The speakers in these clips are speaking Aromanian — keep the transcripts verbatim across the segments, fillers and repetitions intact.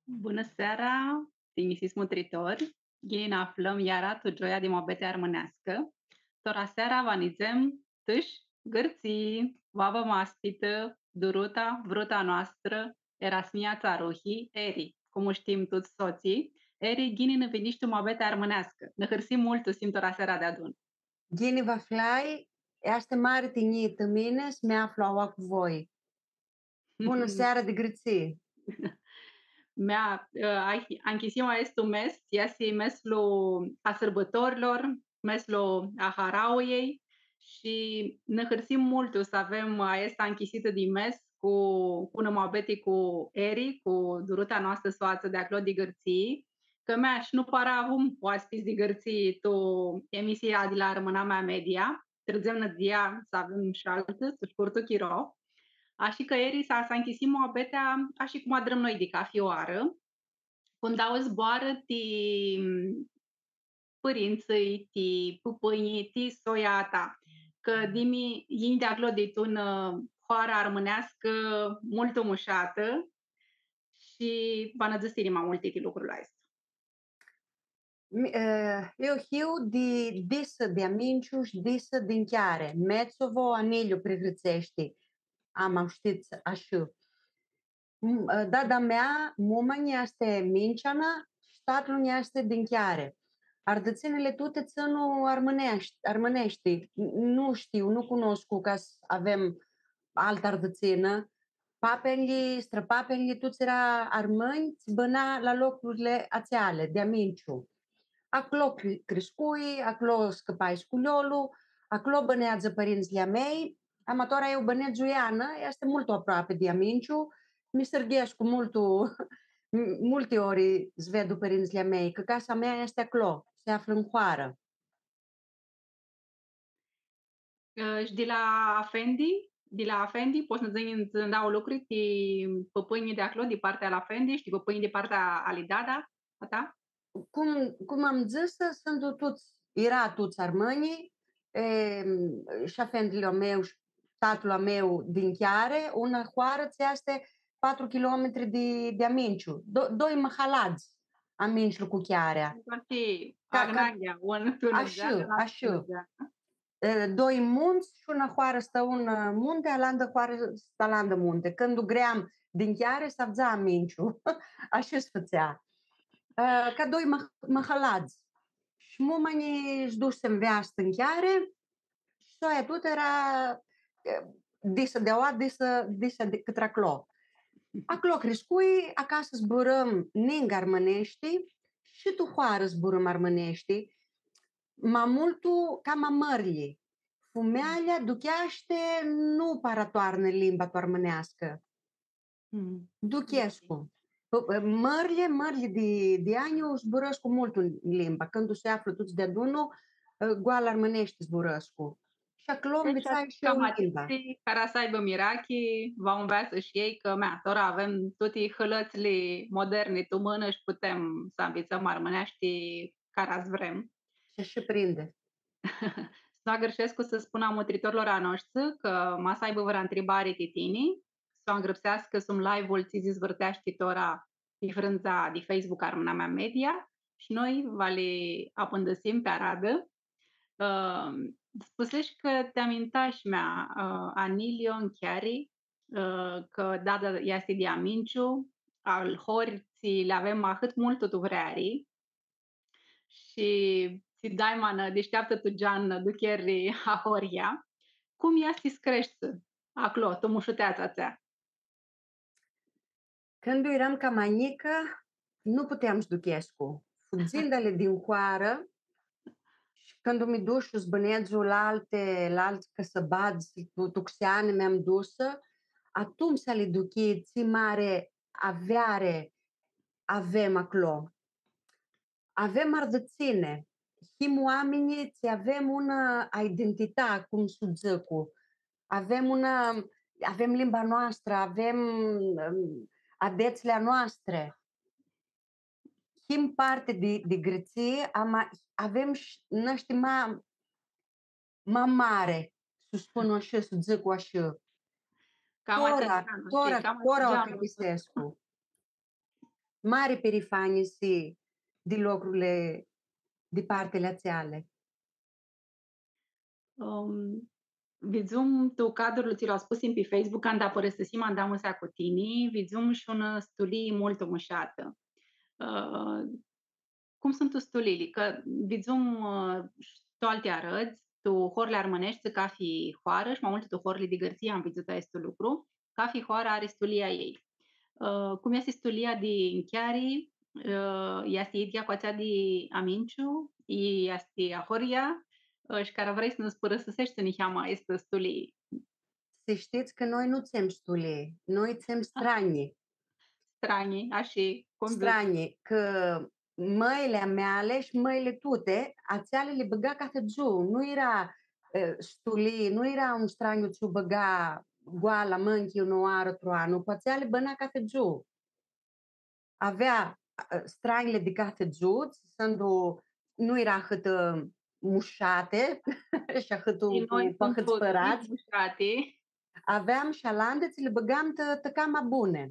Bunã seara, tinjisits mutritori! Ghini nã aflãm iara tu gioia di muabeti armãneascã. Tora seara va nidzem tãsh Gãrtsii. Va avem oaspitã Duruta, vruta a noastrã, Erasmia Tsaruhi, Eri, cum u shtim tuts sotslji. Eri, ghini nã vinish tu muabeti armãneascã. Nã hãrsim multu s-him tora seara deadun. Ghini vã aflai, easti mari tinjii ti mini s-mi aflu aua cu voi. Bunã seara di Gãrtsii! Mea, ã, ai-, anchisim aestu mes, easti meslu a sãrbãtorilor, meslu a harauiljei shi nã hãrsim multu s-avem aestã anchisitã di mes cu, cu unã muabeti cu Eri, cu duruta noastrã soatsã di aclo di Gãrtsii, cã mea, shi nu para avum oaspits di Gãrtsii tu emisia di la Armãnamea Media, trãdzem nãdia s-avem shi altã, tu shcurtu chiro. Ashi cã Eri s-, s-anchisim muabetea, ashi cum adrãm noi di cafi oarã, cu dauã zboarã ti pãrintsãlj, ti pãpãnjlji, ti soia a ta. Cã dimi, yinj di aclo di tu unã hoarã armãneascã multu mushatã shi va nã dzãts tini ma multi ti lucrul aestu. Mi-, eh, eu hiu di Disã di Aminciu shi Disã di Nchiari, Metsovo, Aniliu pri grãtseashti, ama u shtits ashi. M-, eh, dada mea, muma-nj easti Minceanã shi tatlu-nj easti di Nchiari. Ardãtsinili tuti tsãnu armãneashti, armãneashti. N-, nu shtiu, nu cunoscu ca s-avem altã ardãtsinã. Papenjlji, strãpapenjlji, tuts eara armãnj, tsi bãna la locurli atseali, di Aminciu. Aclo cri-, criscui, aclo scãpai sculiolu, aclo bãneadzã pãrintsãlj a mei, ama tora eu bãnedz Giuliana, easti multu aproapi di Aminciu, mi sãrghescu multu, m-, multi ori s-vedu pãrintsãlj a mei, cã casa mea easti aclo, s-aflã tu hoarã. Ã, shi di la afendi, di la afendi, pots s-nã dzãts, nã dzãts dauã lucri ti pãpãnjlji di aclo, di partea al afendi shi di pãpãnjlji di partea ali dada a ta? Cum, cum am dzãsã, suntu tuts, eara tuts armãnj, e, shi afendili a meu shi tatlu a meu di Nchiari, unã hoarã tsi easti patru kilometri di, di Aminciu, do-, doi mahaladz, Aminciu cu Chiarea. Parti ca, ca, agnaghea, un tu unã ashi, geanã, ashi. E, doi muntsã shi unã hoarã sta un, e, munti, alantã hoarã sta alantã munti. Cãndu gream di Nchiari, s-avdza Aminciu. Ashi s-fãtsea. E, ca doi mah-, mahaladz. Shi muma nji s-dusi nveastã tu Nchiari, shi soia tutã eara, e, Disã di aua, Disã, Disã di cãtrã aclo. Aclo criscui, acasã zburãm ningã armãneashti, shi tu hoarã zburãm armãneashti, ma multu cama mãrlji. Fumealja, ducheashti, nu para toarnã limba tu armãneascã. Mm. Duchescu. P-, mãrlji, mãrlji di, di anj u zburãscu multu limba. Cãndu s-aflã tuts deadun, goalã armãneashti zburãscu. Shi aclo nvitsai shi eu limba. Deci, cama atselj cara s-aibã mirachi, va u nveatsã shi elj, cã, mea, tora avem tuti hãlãtsli moderni tu mãnã shi putem s-anvitsãm armãneashti cara s-vrem. Shi ashi prindi. S-nu agãrshescu s-spun a mutritorlor a noshtri, cã ma s-aibã vãrã ntribari ti tini, s-u angrãpseascã sum live-ul tsi s-dizvãrteashti tora pi frãndza di Facebook Armãnamea Media shi noi va li apãndãsim pi aradã. Ã, spuseshi cã ti amintash, mea, ã, Anilio Nchiari, ã, cã dada easti di Aminciu, al hori tsi li avem ahãt multu tu vreari, shi tsi daima nã dishteaptã tu gean ducheri ahoryea. Cum easti s-creshti aclo, tu mushuteatsa atsea? Cãndu eram cama njicã, nu puteam s-duchescu. Fudzindali din hoarã, shi cãndu mi dushu s-bãnedzu la alti, la alti cãsãbadz, tu, tu xeani mi-am dusã, atumtsea li duchii tsi mari aveari avem aclo. Avem ardãtsini, him oaminj tsi avem unã identitati, cum s-u dzãcu, avem unã, avem limba noastrã, avem, ãm, adetsli a noastri. Him parti di, di Gãrtsii, ama avem shi nãshti ma, ma mari, s-u spun ashi, s-u dzãcu ashi. Cama tora, tora, tora u acãtsescu. mari pirifanisi di lucrurli di partili atseali. Um, vidzum tu cadrul tsi lu spusim pi Facebook, cãndu apãrãsãsim andamusea cu tini, vidzum shi unã stulii multu mushatã. Uh, cum suntu stuliili? Cã vidzum, uh, shi tu alti arãdz, tu horli armãneshti, cafi hoarã, shi ma multu tu horli di Gãrtsii am vidzutã aestu lucru, cafi hoarã ari stulia a ljei. Uh, cum easti stulia di Ncheari, uh, easti idyea cu atsea di Aminciu, i easti ahoryea, uh, shi cara vrei s-nã pãrãsãseshti niheamã aestã stulii. S-shtits cã noi nu tsem stulii, noi tsem stranji. Stranji, ashi, cum dzãts? Stranji, cã mãili a meali shi mãili tuti, atseali li bãga cathi dzuã, nu eara, e, stulii, nu eara un stranju tsi u bãga goalã, mãnchi, unã oarã, tru anlu, cu atseali bãna cathi dzuã. Avea, e, stranjili di cathi dzuã, sãndu, nu eara ahãtã mushati shi ahãtã, shi noi cu ahãts pãradz. Mushati. Aveam shi alandi tsi li bãgam tã, tã cama buni.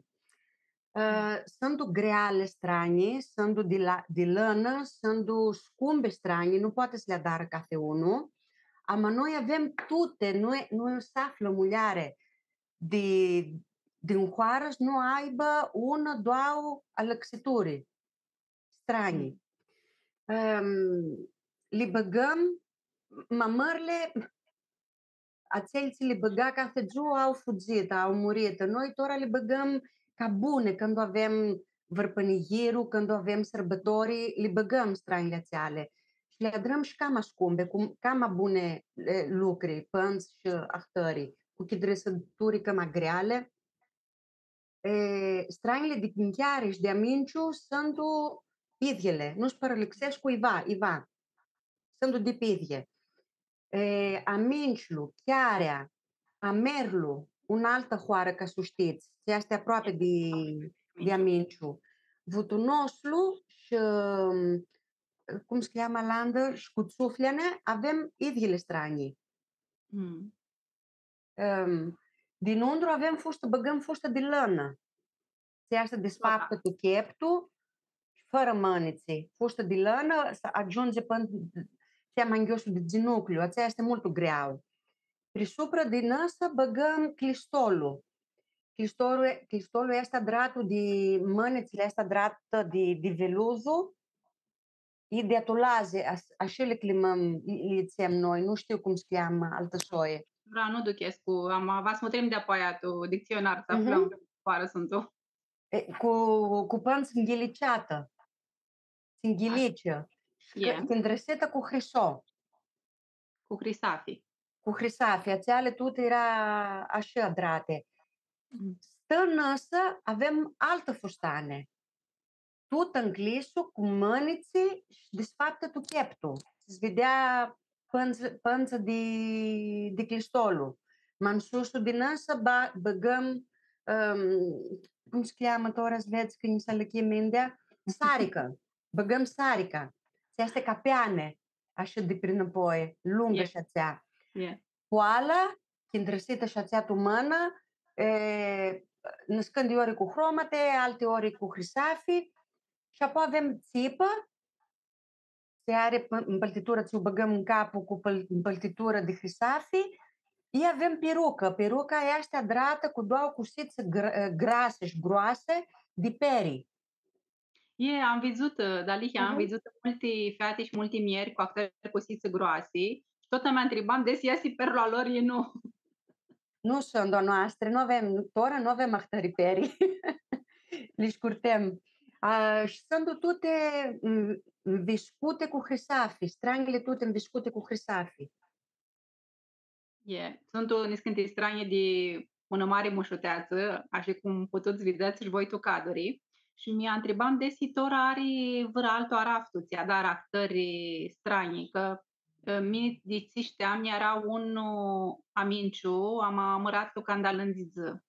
Ã, sãntu greali stranji, sãntu di la, di lãnã, sãntu scumpi stranji, nu poati s-li adarã cathi unu. Ama noi avem tuti, nu, nu s-aflã muljari di, di unã hoarã s-nu aibã unã, doauã alãxituri stranji. Ãm, li bãgãm, ma mãrli, atselj tsi li bãga cathi dzuã au fudzitã, au muritã. Noi tora li bãgãm ca buni, cãndu avem vãr pãniyiru, cãndu avem sãrbãtori, li bãgãm stranjili atseali. Shi li adrãm shi cama scumpi, cu cama buni, e, lucri, pãndzã shi ahtãri, cu chidrisãturi cama greali. E, stranjili di Ncheari shi di Aminciu sãntu idyili, nu s-pãrãlãxescu iva, iva. Sãntu di pi idyi. E, Amincilu, Chearea, Amerlu, unã altã hoarã, ca s-u shtits, tsi easti aproapi di, di Aminciu. Vutunoslu shi, cum s-cljamã alantã, shi Cutsufljeanã, avem idyili stranji. Mm. Ãm, dinãuntru avem fustã, bãgãm fustã di lãnã. Tsi easti disfaptã tu cheptu, fãrã mãnitsi, fustã di lãnã, s-agiundzi pãn-, tsi ma nghioslu di ginuclju, atsea easti multu greauã. Pri supra di nãsã bãgãm clistolu. Clistolu e-, clistolu easti adratu di mãnitsli, easti adratã di, di veluzu, i di atulazi, as-, ashi li cljimãm, li, li dzãtsem noi, nu shtiu cum s-cljamã altã soi. Vrea, nu duchescu, ama va s-mutrim di-apoia tu dictsionar, s-aflãm, mhm, cari suntu. E, cu, cu pãndzã nghiliceatã. Nghiliceã. Ashi. Cã-, e, cãndrãsitã cu hriso. Cu hrisafi. Cu hrisafi, atseali tuti eara ashi adrati. Mm. Stã nãsã avem altã fustani. Tutã ncljisã cu mãnitsi shi disfaptã tu cheptu. S-videa pãndzã, pãndzã di, di clistolu. Ma nsusu di nãsã ba-, bãgãm, ãm, cum s-cljamã, tora s-vedz cã nji s-alãchi mintea, saricã. Bãgãm sarica. Tsi easti ca peani, ashi di prinãpoi, lungã, ie, shi atsea. Ie. Poala, cãndrãsitã shi atsea tu mãnã, e, nãscãnti ori cu hromati, alti ori cu hrisafi, shi apoi avem tsipã, tsi ari p-, mpãltitura, tsi u bãgãm tu capu cu pãl-, mpãltitura di hrisafi, i avem pirucã. Piruca easti adratã cu doauã cusitsi gr-, grasi shi groasi di peri. E, am vidzutã, ã, dealihea, am, mhm, vidzutã multi feati shi multi muljeri cu ahtãri cusitsi groasi. Shi tut mi ntribam desi easti perlu a lor, i nu. Nu suntu a noastri, nu avem, tora nu avem ahtãri peri. Li shcurtem. A, shi suntu tuti, m-, nviscuti cu hrisafi, stranjili tuti nviscuti cu hrisafi. E, suntu niscãnti stranji di unã mari mushuteatsã, ashi cum pututs s-vidzets shi voi tu caduri. Shi mi ntribam desi tora ari vãr altu araftu, tsi adarã ahtãri stranji, cã, ã, mini di tsi shteam, eara un, ã, Aminciu, ama mãratlu canda lãndzidzã.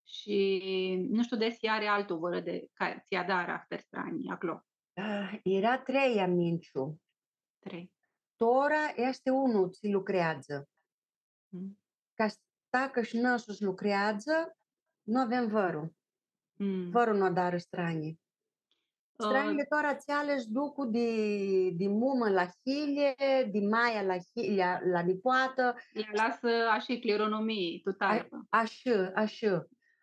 Shi nu shtiu desi ari altu vãrã di, ca, tsi adarã ahtãri stranji aclo. Ah, eara trei Aminciu. Trei. Tora easti unu tsi lucreadzã. Mm. Ca s-tacã shi nãsu s-lucreadzã, nu avem vãrã. Mm. Vãrã nu adarã stranji. Stranjili tora atseali s-ducu di, di mumã la hilje, di maia la hilje, la nipoatã. Li alasã ashi clironomii, tu taifã. Ashi, ashi.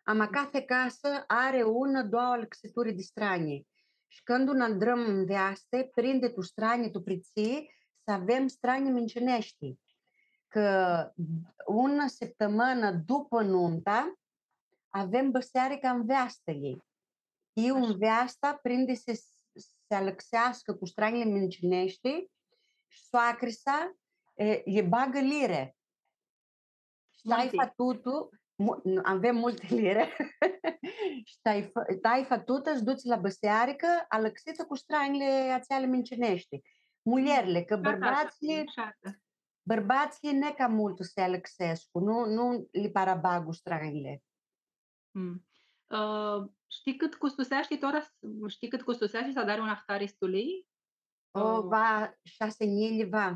Ama cathi casã ari unã, doauã alãxituri di stranji. Shi cãndu nã adrãm nveastã, prindi tu stranji, tu pritsii, s-avem stranji mincineshti. Cã unã sãptãmãnã dupã numta, avem bãsearica nveastãljei. Iu nveasta prindi s-, s-alãxeascã cu stranjili mincineshti, shi soacri-sa, e, lji bagã liri. Shi taifa tutã, mu-, nu, avem multi liri. Shi taifa, taifa tutã s-dutsi la bãsearicã, alãxitã cu stranjili atseali mincineshti. Muljerli, cã bãrbatslji, bãrbatslji nica multu s-alãxescu, nu, nu li para bagu stranjili. Mm. Ã, shtii cãt custuseashti tora, shtii cãt custuseashti s-adari un ahtari stulii? O, va shasi njilji, va.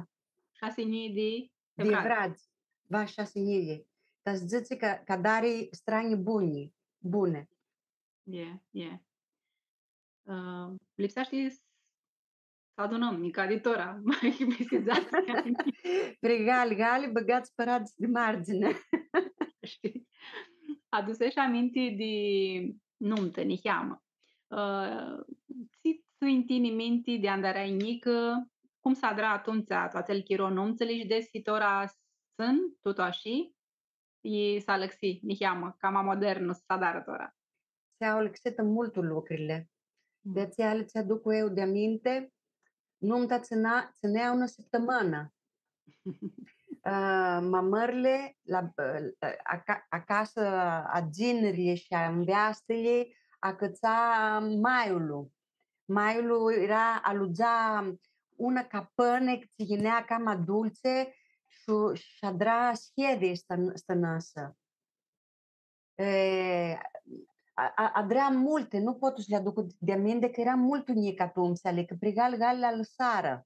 Shasi njilji di evradz. Di evradz. Va shasi njilji. Ta s-dzãtsi cã, cã adari stranji buni, buni. E, e. Ã, lipseashti s-, s-adunãm, nica di tora, ma hibisizats. Pri gali, gali, bãgats pãradz di mardzini. Shtii? Aduseshi aminti di numtã, niheamã. Ã, tsi tsãnj tini minti di anda earai njicã, cum s-adra atumtsea, tu atsel chiro, numtsãli shi desi tora sãn, tut ashi, i s-alãxi, niheamã, cama modernu s-adarã tora. S-au alãxitã multu lucrili. Mm. Di atsea li tsi aduc eu di aminti, numta tsãna-, tsãnea unã sãptãmãnã. Ã, mamãrli, la, ã, aca-, acasã, a dzinirlji shi a nveastãljei, acãtsa maiulu. Maiulu eara, aludza unã capãnã, tsi yinea cama dultsi, shi, shi adra s-hedi stã-, stãnãsã. E, a, a, adra multi, nu pot s-li aduc di aminti, cã earam multu njicã atumtsea, cã pri gali, gali li alãsarã.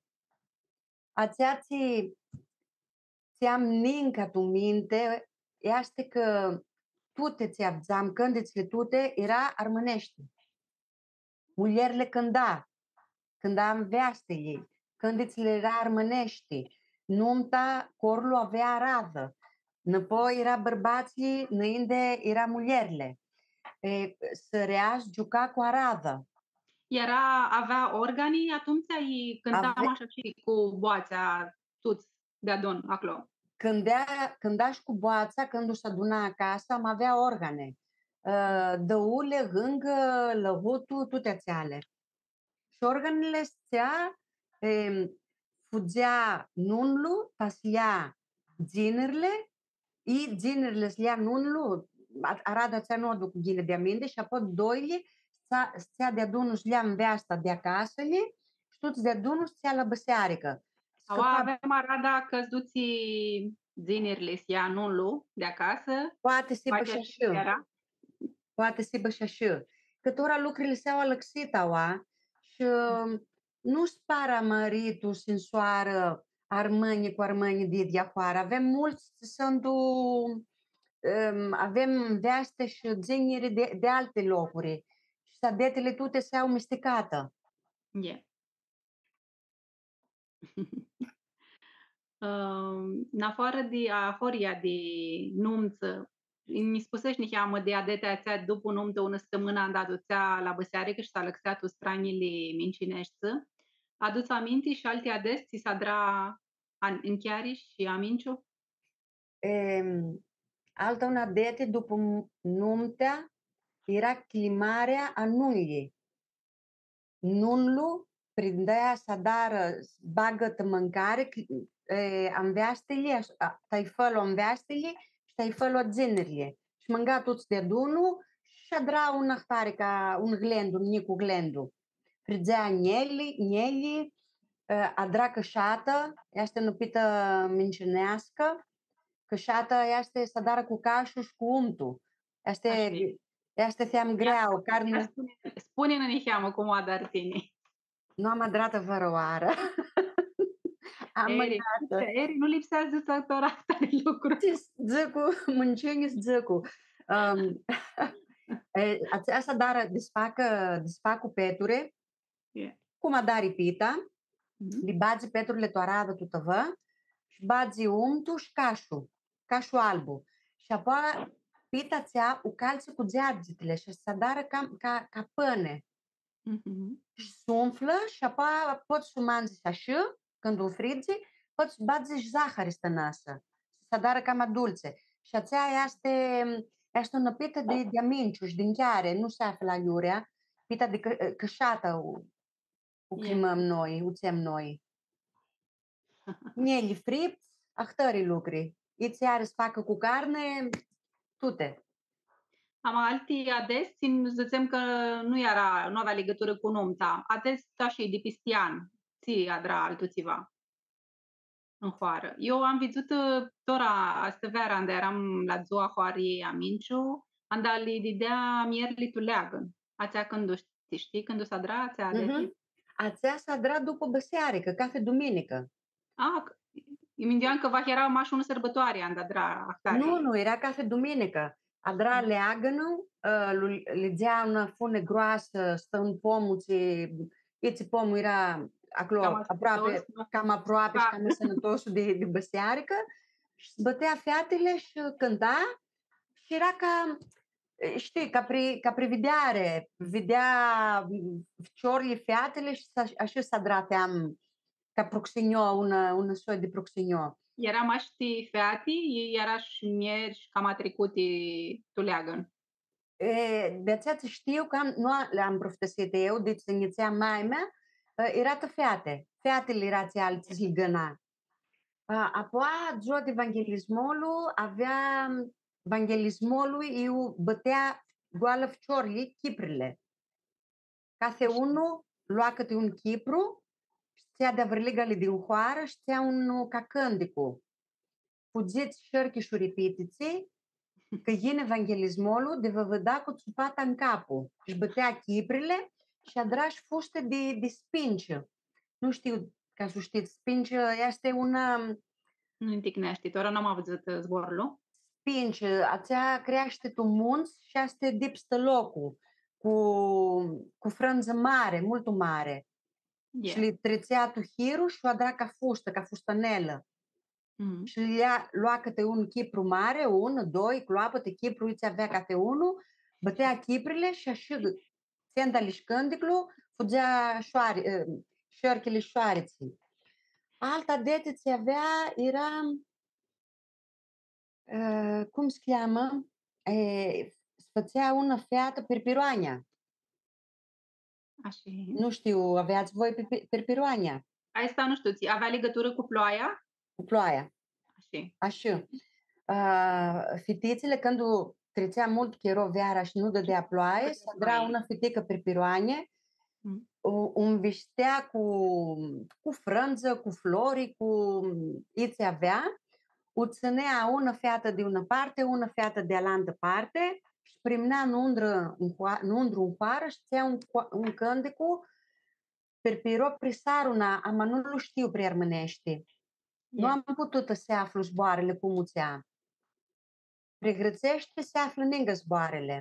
Atsea tsi, tsi am ninca tu minti, easti cã tuti tsi avdzam, cãnditsli tuti, eara armãneshti. Muljerli cãnda, cãnda nveastãljei, cãnditsli eara armãneshti, numta, corlu avea aradã, nãpoi eara bãrbatslji, nãinti eara muljerli. E, s-rea, s-giuca cu aradã. Eara, avea organi atumtsea, i cãnta mash ashi cu boatsea, tuts deadun aclo. Cãnda, cãnda shi cu boatsa, cãndu s-aduna acasã, ma avea organi. Ã, dãuli, gãngã, lãhutu, tuti atseali. Shi organili s-tsea, em, fudzea nunlu, ta s-ljea dzinirli, i dzinirli s-ljea nunlu, a-, arada atsea nu aduc ghini di aminti, shi apoi doilji, s-tsea, s-tsea deadun, s-ljea nveasta di acasã, shi tuts deadun s-tsea la bãsearicã. Aua avem arada cã s-dutsi dzinirli s-ljea nunlu di acasã. Poati s-hibã shi ashi. Poati s-hibã shi ashi. Cã tora lucrili s-au alãxitã aua shi nu s-para mãritu shi nsoarã armãnj cu armãnj di idyea hoarã. Avem multsã tsi suntu, em, avem nveasti shi dziniri di, di alti locuri. Shi adetili tuti s-au misticatã. E. Ãm, nafoarã di ahoryea di numtsã, nji spuseshi niheamã di adetea atsea dupu numtã unã stãmãnã anda adutsea la bãsearicã shi s-alãxea tu stranjili mincineshti. Aduts aminti shi alti adets tsi s-adra an-, ãnchiari shi aminciu? Em, altã unã adeti dupu m-, numtea eara cljimarea a nunljei. Nunlu prindea s-adarã, s-bagã tu mãncari, cli-, e, a nveastãljei, a, taifãlu a nveastãljei shi taifãlu a dzinirlji. Shi mãnga tuts deadun shi adra un ahtari ca un glendu, un njicu glendu. Fridzea njeli, njeli, e, adra cãshatã, easti nupitã mincineascã, cãshatã easti s-adarã cu cashu shi cu umtu. Easti, easti thiam greauã, carni. Spuni-nã niheamã cum u adari tini. Nu am adratã vãrãoarã. Am mãngatã. Eri, nu lipsea s-dzãts tora ahtari lucru. Tsi dzãcu, mãncinj s-dzãcu. Ãm, e, atsea s-adarã, disfacã, disfacu peturi, Cum adari pita, li badzi petrurli tu aradã, tu tãvã, shi badzi umtu shi cashu, cashu albu. Shi apoa pita atsea u caltsi cu geargitili shi s-adarã ca, ca, ca pãni. Shi s-umflã shi apoa pots s-u manghi ashi, cãndu u fridzi, pots s-badzi shi zahari stãnasã, s-adarã cama dultsi. Shi atsea easti, easti unã pitã di, di aminciu shi di ncheari, nu s-aflã aiurea, pita di cã-, cãshatã u, u cljimãm noi, u tsem noi. Njilji fripts, ahtãri lucri. Itsi ari s-facã cu carni, tuti. Ama alti adets, dzãtsem cã nu eara, nu avea ligãturã cu numta. Adets, ashi, di pisti an, tsi adra altu tsiva tu hoarã. Eu am vidzutã, ã, tora, astã veara, anda earam la dzua hoarãljei a Minciu, anda li didea mierli tu leagãn. Atsea cãndu, shtii, shtii cãndu s-adra atsea adeti? Mhm. Atsea s-adra dupã bãsearicã, cathi duminicã. A, c-, minduiam cã va eara mash unã sãrbãtoari, anda adra ahtari. Nu, nu, eara cathi duminicã. Adra leagãnu, ã, lu-, lidzea unã funi groasã, stã un pomu, tsi, itsi pomu eara aclo, cama aproapi, sãnãtos, nu? Cama aproapi shi cama sãnãtos di, di bãsearicã, shi s-bãtea featili shi cãnta, shi eara ca, shtii, ca pri-, ca privideari, videa, mm, ficiorlji, featili shi s-, ashi s-adra, ca pruxinio, unã, unã soi di pruxinio. Eara mash ti feati, i eara shi mierli cama tricuti tu leagãn. E, di atsea tsi shtiu cã am, nu a-, li am pruftisitã eu, di tsi nji dzãtsea maia mea, e, eara ti feati. Featili eara atseali tsi li gãna. A, apoa, dzua di Vanghelismolu, avea, Vanghelismolu, iu bãtea goalã ficiorlji chiprili. Cathi unu lua cãti un chipru, shi tsea di-avãrliga li din hoarã, shi tsea un, ca cãndicu. Fudzits, shãrchi shi uripititsi, cã yini Vanghelismolu di vã vãda cu tsupata n capu, shi bãtea chiprili, shi adra shi fusti di, di spinci. Nu shtiu ca s-u shtits, spinci easti unã... Nu nji ticneashti, tora n-am avdzãtã, ã, zborlu. Spinci, atsea creashti tu muntsã shi easti dip stãloclu, cu, cu frãndzã mari, multu mari. Shi li tritsea tu hiru shi u adra ca fustã, ca fustanelã. Shi lea, lua cãti un chipru mari, un, doi, cloapãti chipru, itsi avea cãti unu, bãtea chiprili shi ashi, tsenda-li shi cãndiclu, fudzea shoari-, ã, shorchili shoaritsi. Alta adeti tsi avea, eara, ã, cum s-cljamã? E, s-fãtsea unã featã, Pirpiroanea. Ashi. Nu shtiu, aveats voi pi-, pi-, Pirpiroanea? Aestã nu shtiu, tsi avea ligãturã cu ploaia? Cu ploaia. Ashi. Ashi. Ã, fititsili, cãndu tritsea multu chiro veara shi nu dãdea ploaie, s-adra unã fiticã Pirpiroanea, u, u nvishtea cu, cu frãndzã, cu flori, cu itsi avea, u tsãnea unã featã di unã parti, unã featã di alantã parti, shi primnea nundru un hoa-, nundru un hoarã shi tsea un co-, un cãndicu, Pirpiro prisaruna, ama nu lu shtiu pri armãneashti. Nu am pututã s-aflu zboarãli cum u tsea. Pri grãtseashti s-aflã ningã zboarãli.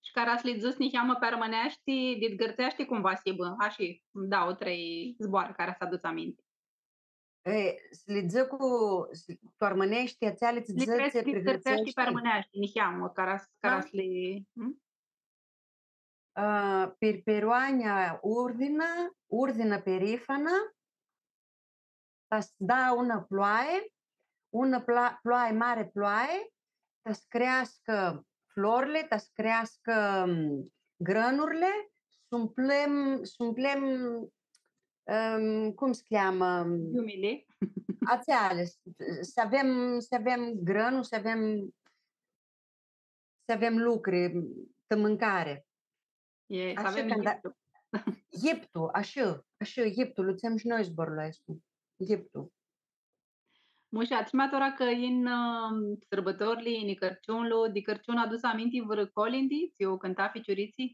Shi cara s-li dzãts niheamã pi armãneashti, dit grãtseashti cum va s-hibã, ashi, dauã, trei zboarã cara s-aduts aminti. E, s-li dzãc cu, s-, tu armãneashti, atseali tsi dzãts, li dzãts, li pri grãtseashti pi armãneashti, niheamã, cara s-, cara s-li, hm? Ã, Pirpiroanea urdinã, urdinã pirifanã, ta s-da unã ploaie, unã pla-, ploaie, mari ploaie, ta s-creascã florli, ta s-creascã, m, grãnurli, s-umplem, s-umplem, ãm, cum s-cljamã? Giumili. Atseali, s-, s-avem, s-avem grãnu, s-avem, s-avem lucri, ti mãncari. E, s-avem ghiptu. Ghiptu, ashi, ashi, ghiptu, lu dzãtsem shi noi zborlu aestu. Ghiptu. Mushat, shi ma tora cã yin, ãm, sãrbãtorli, yin Cãrciunlu, di Cãrciun aduts aminti vãrã colindi, tsi u cãnta ficiuritslji?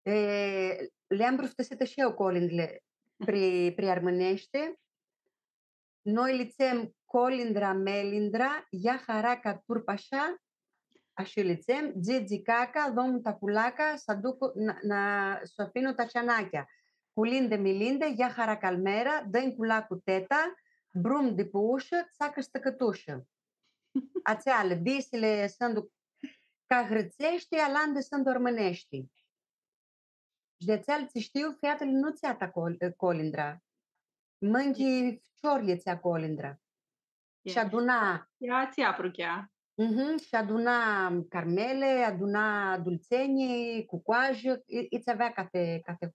E, li am pruftisitã shi eu colindli pri, pri armãneashti. Noi li dzãtsem colindra, melindra, ia haraca turpasha, ashi li dzãtsem, dzidzi caca, dom taculaca, s-aducu, na, na, s-u afinu ta ceanachea. culindã-milindã, ia hara calmera, dã-nj cula cu teta, brum di pi ushã, tsacã stãcãtushã. Atseali, disili sãntu ca grãtseshti, alandi sãntu armãneshti. Shi di atseali tsi shtiu, featili nu tsea ta col-, colindra. Mãnchi ficiorlji tsea colindra. Shi aduna. Ea tsi apruchea. Mhm, shi aduna carmele, aduna dultsenji, cu coajã, i, i tsi avea cathi, cathi,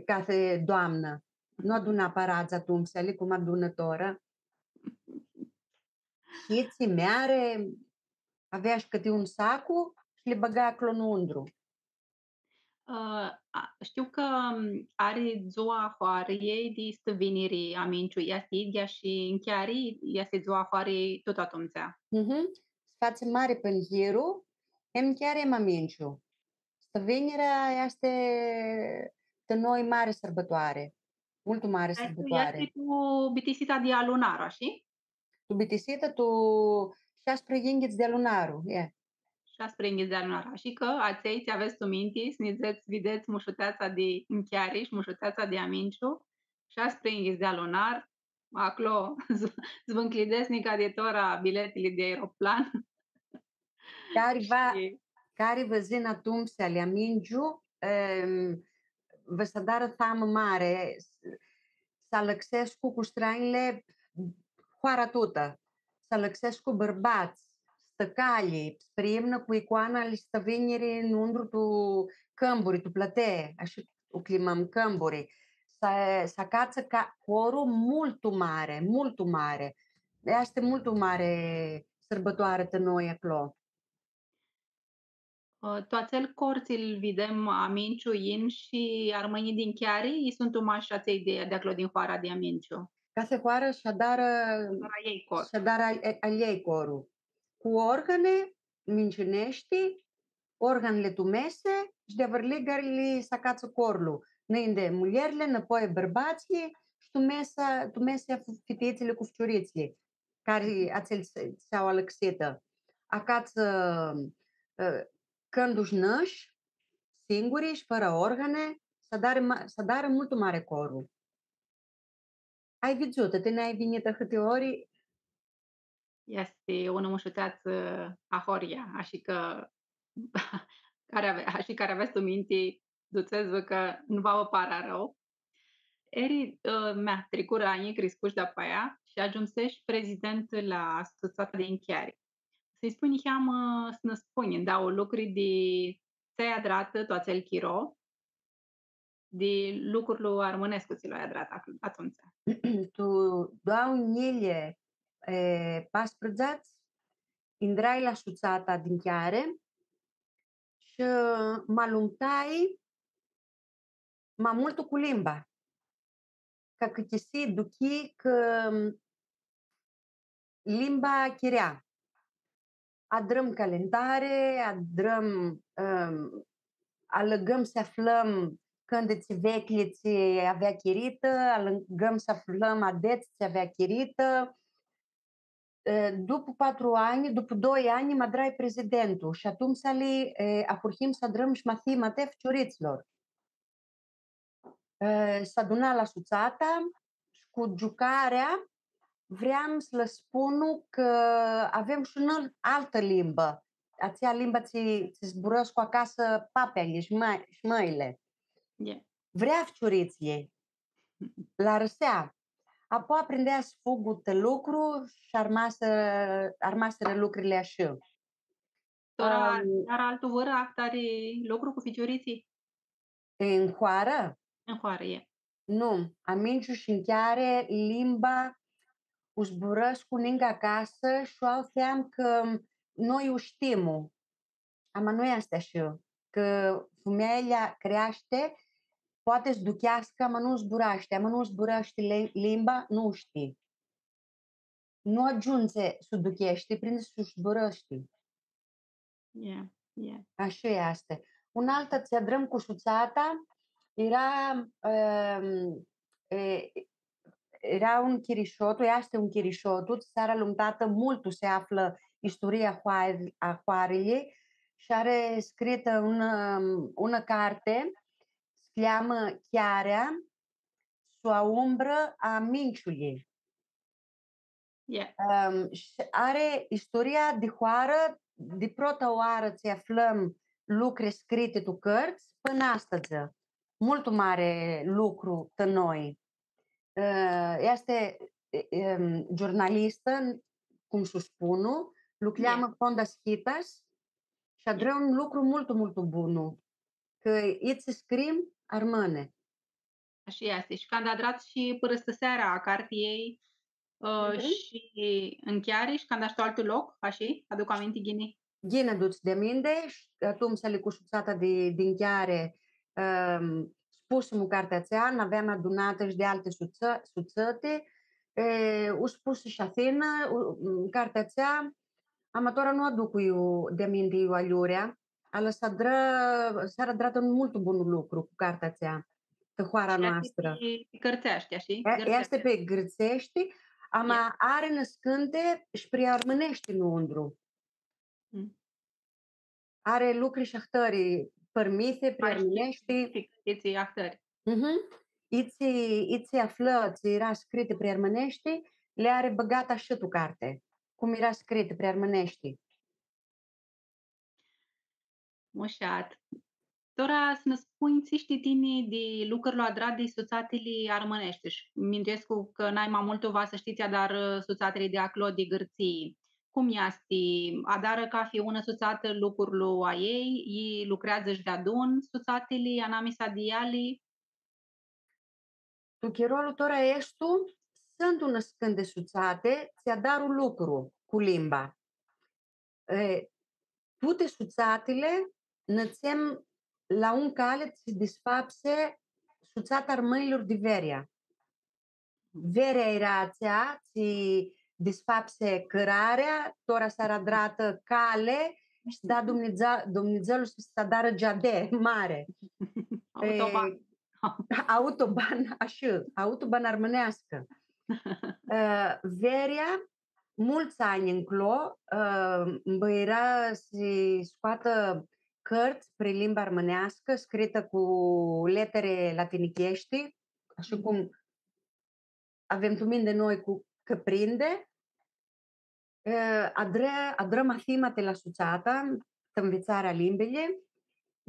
cathi doamnã. Nu aduna paradz atumtsea, cum adunã tora. Shi tsi meari, avea shi cãti un sacu shi li bãga aclo nãuntru. Ã, a, shtiu cã, m, ari dzua a hoarãljei di stãviniri Aminciu, easti idyea shi Nchiari, easti dzua a hoarãljei tut atumtsea. Mhm. S-fatsi mari pãn Hiru, em Nchiari, em Aminciu. Stãvinirea easti ti noi mari sãrbãtoari, multu mari sãrbãtoari. Easti tu bitisita di alunar, ashi? Tu bitisita, tu shasprãyinghits di alunaru, e. Shasprãyinghits di alunar. Ashi cã atselj tsi avets tu minti, s-nidzets, videts mushuteatsa di Nchiari shi mushuteatsa di Aminciu, shasprãyinghits di alunar, aclo, z-, zvãnclidets nica di tora biletili di aeroplan. Cari va, cari va yinã atumtsea la Aminciu, em, va s-adarã thamã mari, s-, s-alãxescu cu stranjli hoara tutã, s-alãxescu bãrbats, stãcalji, s-priimnã cu icoana ali stãvinjiri nãuntru tu cãmburi, tu plãtei, ashi u cljimãm cãmburi, s-, s-acatsã ca coru multu mari, multu mari. Easti multu mari sãrbãtoari ti noi aclo. Ã, tu atsel cor tsi-l videm, Aminciu, yin shi armãnjlji di Nchiari, i suntu mash atselj di, di aclo din hoara di Aminciu? Cathi hoarã sh-adarã, adarã a ljei cor. Sh-adarã a, a, a ljei coru. Cu orgãni, minciuneshti, organli tu mesi, shi di avãrligarli s-acatsã corlu. Nãinti muljerli, nãpoi bãrbatslji, shi tu mesa, tu mesi fi-, fititsli cu ficiuritslji. Cari atsel s-, s-au alãxitã. Acatsã, ã, cãndu-sh nãsh, singuri shi fãrã orgãni, s-adarã ma-, s-adarã multu mari coru. Ai vidzutã, tini ai vinitã ahãti ori? Easti unã mushuteatsã ahoryea, ashi cã cari ave-, ashi cari avets tu minti, dutsets-vã cã nu va vã parã arãu. Eri, ã, mea, tricurã anj, criscush dapoaia shi agiumsesh prezident la Sutsata di Nchiari. S-nji spunj niheamã, s-nã spunj ndauã lucri di tsi ai adratã tu atsel chiro, di lucrul armãnescu tsi lu ai adratã ac-, atumtsea. Tu doauã njilji, e, pasprãdzatsi, intrai la Sutsata di Nchiari shi m-alumtai ma multu cu limba. Ca cã chisi duchii cã limba chirea. Adrãm calendari, adrãm, ãm, alãgãm s-aflãm cãntitsi veclji tsi avea chiritã, alãgãm s-aflãm adets tsi avea chiritã. E, dupu patru anj, dupu doi anj, mi adrai prezidentu shi atumtsea li, e, ahurhim s-adrãm shi mathimati a ficiuritslor. E, s-aduna la Sutsata shi cu giucarea vream s-lã spun cã avem shi noi altã limbã, atsea limba tsi, tsi zburãscu acasã papeanjlji shi mã-, shi mãili. Vrea ficiuritslji, lã arãsea. Apoia prindea s-fugu ti lucru shi armasã, armasirã lucrili ashi. Tora, am, eara altu vãrã ahtari lucru cu ficiuritslji? În hoarã? În hoarã, e. Nu, Aminciu shi Nchiari, limba u zburãscu ninga acasã shi u avem cã noi u shtim. Ama nu easti ashi, cã fumealja creashti, poati s-ducheascã, ama nu zburashti, ama nu zburashti li-, limba, nu shtii. Nu agiundzi s-u ducheshti, prindi s-u zburashti. Yeah, yeah. Ashi easti. Un altu tsi adrãm cu Sutsata, eara, ehm, e, eara un chirishotu, easti un chirishotu, tsi s-ari alumtatã multu s-aflã isturia a hoar-, a hoarãljei, shi ari scritã un, ehm, unã carti, cljamã Chiarea, su a umbrã a Minciuljei. Ãm, shi ari isturia di hoarã, di prota oarã tsi aflãm lucri scriti tu cãrtsã, pãnã astãdzã. Multu mari lucru tã noi. Ã, easti, e, em, giurnalistã, cum s-u spun, lucreadzã la Fonda Schitas shi adrã un lucru multu, multu bun, cã itsi scrim armãni. Ashi easti. Shi canda adrat shi pãrãstãsearea a cartiljei, ã, shi tu Chiari, shi canda shi tu altu loc, ashi, aduc aminti ghini? Ghini aduts aminti, shi atumtsea cu sutsata di, di Chiari, ãm, spusimu cartea atsea, n-aveam adunatã shi di alti sutsã-, sutsãti, e, u spusi shi Athina, u, cartea atsea, ama tora nu aduc iu di aminti iu alurea, ala s-adrã, s-ari adratã un multu bun lucru cu cartea atsea, cã hoara noastrã. Easti pi gãrtseashti, ashi? E, easti pi gãrtseashti, ama ari nãscãnti shi pri armãneashti nãuntru. Mm. Ari lucri shi ahtãri, pãrmithi, pri armãneashti. Itsi ahtãri. Mhm. Itsi, itsi aflã, tsi eara scriti pri armãneashti, li ari bãgati shi tu carti, cum eara scriti pri armãneashti. Mushat. Tora s-nã spunj tsi shtii tini di lucrul adrat di sutsatili armãneshti. Shi minduescu cã nai ma multu va s-shtii tsi adarã sutsatili di aclo, di Gãrtsii. Cum easti? Adarã cathi unã sutsatã lucrul a ljei, i lucreadzã shi deadun sutsatili anamisa di eali? Tu chirolu tora aestu, suntu nãscãnti sutsati, tsi adarã lucru cu limba. E, tuti sutsatili, nã dzãtsem, la un cali tsi disfapsi sutsata armãnjlor di Veria. Veria eara atsea, tsi disfapsi cãrarea, tora s-ari adratã cali, shi da Dumnidze-, Dumnidzãlu s-adarã geadi mari. Autoban. E, autoban, ashi, autoban armãneascã. E, Veria, multsã anj nclo, e, mbãira s-scoatã cãrtsã pri limba armãneascã, scritã cu leteri latinicheshti, ashi cum avem tu minti noi cu cã prindi, e, adrã, adrã mathimati la sutsata, ti nvitsarea a limbilji,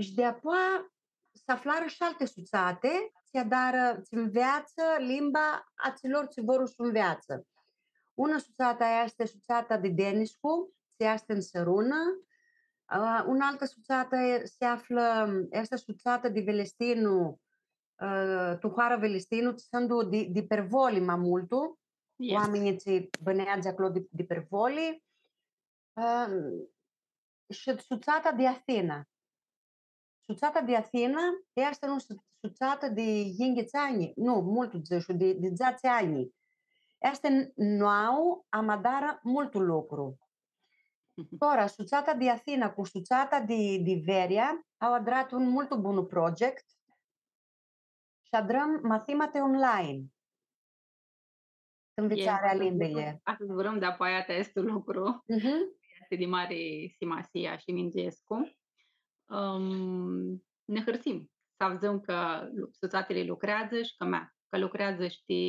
shi di-apoea s-aflarã shi alti sutsati, tsi adarã, tsi nveatsã limba atsilor tsi vor s-u nveatsã. Unã sutsatã easti sutsata di Deniscu, tsi easti tu Sãrunã, a, unã altã sutsatã e, s-aflã, easti sutsata di Velestinu, ã, tu hoara Velestinu, tsi suntu di, di Pervoli ma multu, oaminjlji tsi bãneadzã aclo di, di Pervoli, ã, shi sutsata di Athina. Sutsata di Athina easti unã su-, sutsata di yinghits anj, nu, multu dzãsh, di, di dzatsi anj. Easti n-, nauã, ama adarã multu lucru. Tora, sutsata di Athina cu sutsata di, di Veria au adratã un multu bun project, shi adrãm mathimati online. Ti nvitsarea a limbilji. Ashi zburãm di-apoaia ti aestu lucru. Mhm. Easti di mari simasii shi minduescu. Ãm, nã hãrsim s-avdzãm cã lu-, sutsatili lucreadzã shi cã mea, cã lucreadzã shi ti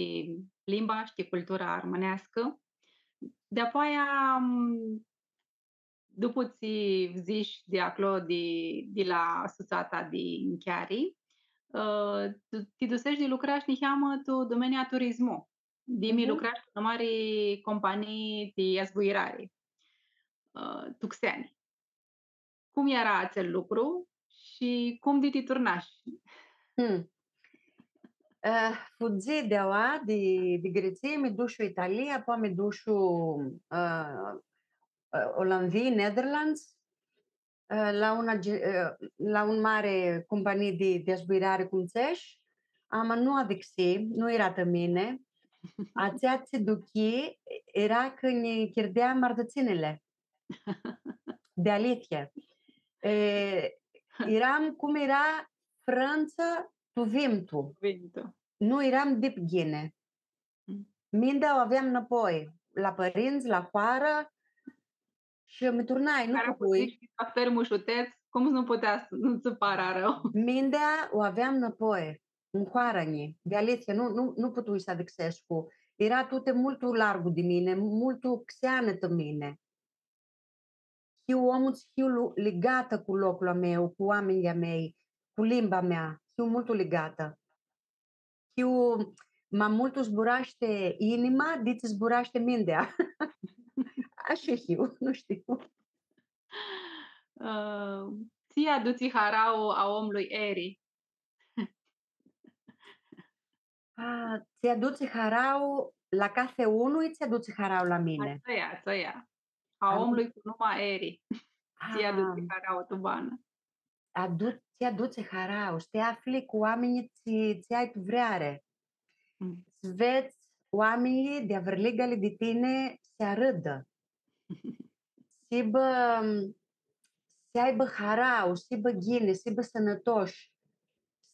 limba shi ti cultura armãneascã. Di-apoaia, ãm, dupu tsi fudzish di aclo, di, di la sutsata di Chiari, ã, tu, ti dusesh di lucrash niheamã tu domenia turismu. Di mi lucrash tu mari companii di azbuirari, ã, tu xeni. Cum eara atsel lucru shi cum di ti turnash? Hmm. Eh, fudzii di aua, di, di Gãrtsii, mi dushu Italia, apoia mi dushu, eh, eh, Olandii, Netherlands, eh, la unã agi-, eh, la un mari companii di, di azbuirari, cum dzãts, ama nu avixii, nu eara ti mini. Atsea tsi duchii eara cã nji chirdea mardãtsinili. Di alithia. E, earam cum eara Frantsa tu vimtu. Vimtu. Nu earam dip ghini. Mm. Mintea u aveam nãpoi, la pãrintsã, la hoarã, shi mi turnai, nu putui. Ahtãri mushutets, Cum s-nu putea s-, nu tsã parã arãu? Mintea u aveam nãpoi, tu hoarã nji, di alithia, nu, nu, nu putui s-adixescu. Eara tuti multu largu di mini, multu xeanã ti mini. Hiu omlu tsi hiu lu-, ligatã cu loclu a meu, cu oaminjlji a mei, cu limba mea. Hiu multu ligatã. Hiu, ma multu zburashti inima, di tsi zburashti mintea. Ashi hiu, nu shtiu. Ã, tsi adutsi harauã a omlui eri? A, tsi adutsi harauã la cathi unu i tsi adutsi harauã la mini? Atsea, atsea. A omlui cu numa eri. Tsi adutsi harauã tu banã? Adu-, tsi adutsi harauã, s-ti afli cu oaminjlji tsi, tsi ai tu vreari. Mm. S-vedz oaminjlji di avãrligali di tini s-arãdã. S-hibã, s-aibã harauã, s-hibã ghini, s-hibã sãnãtoshi,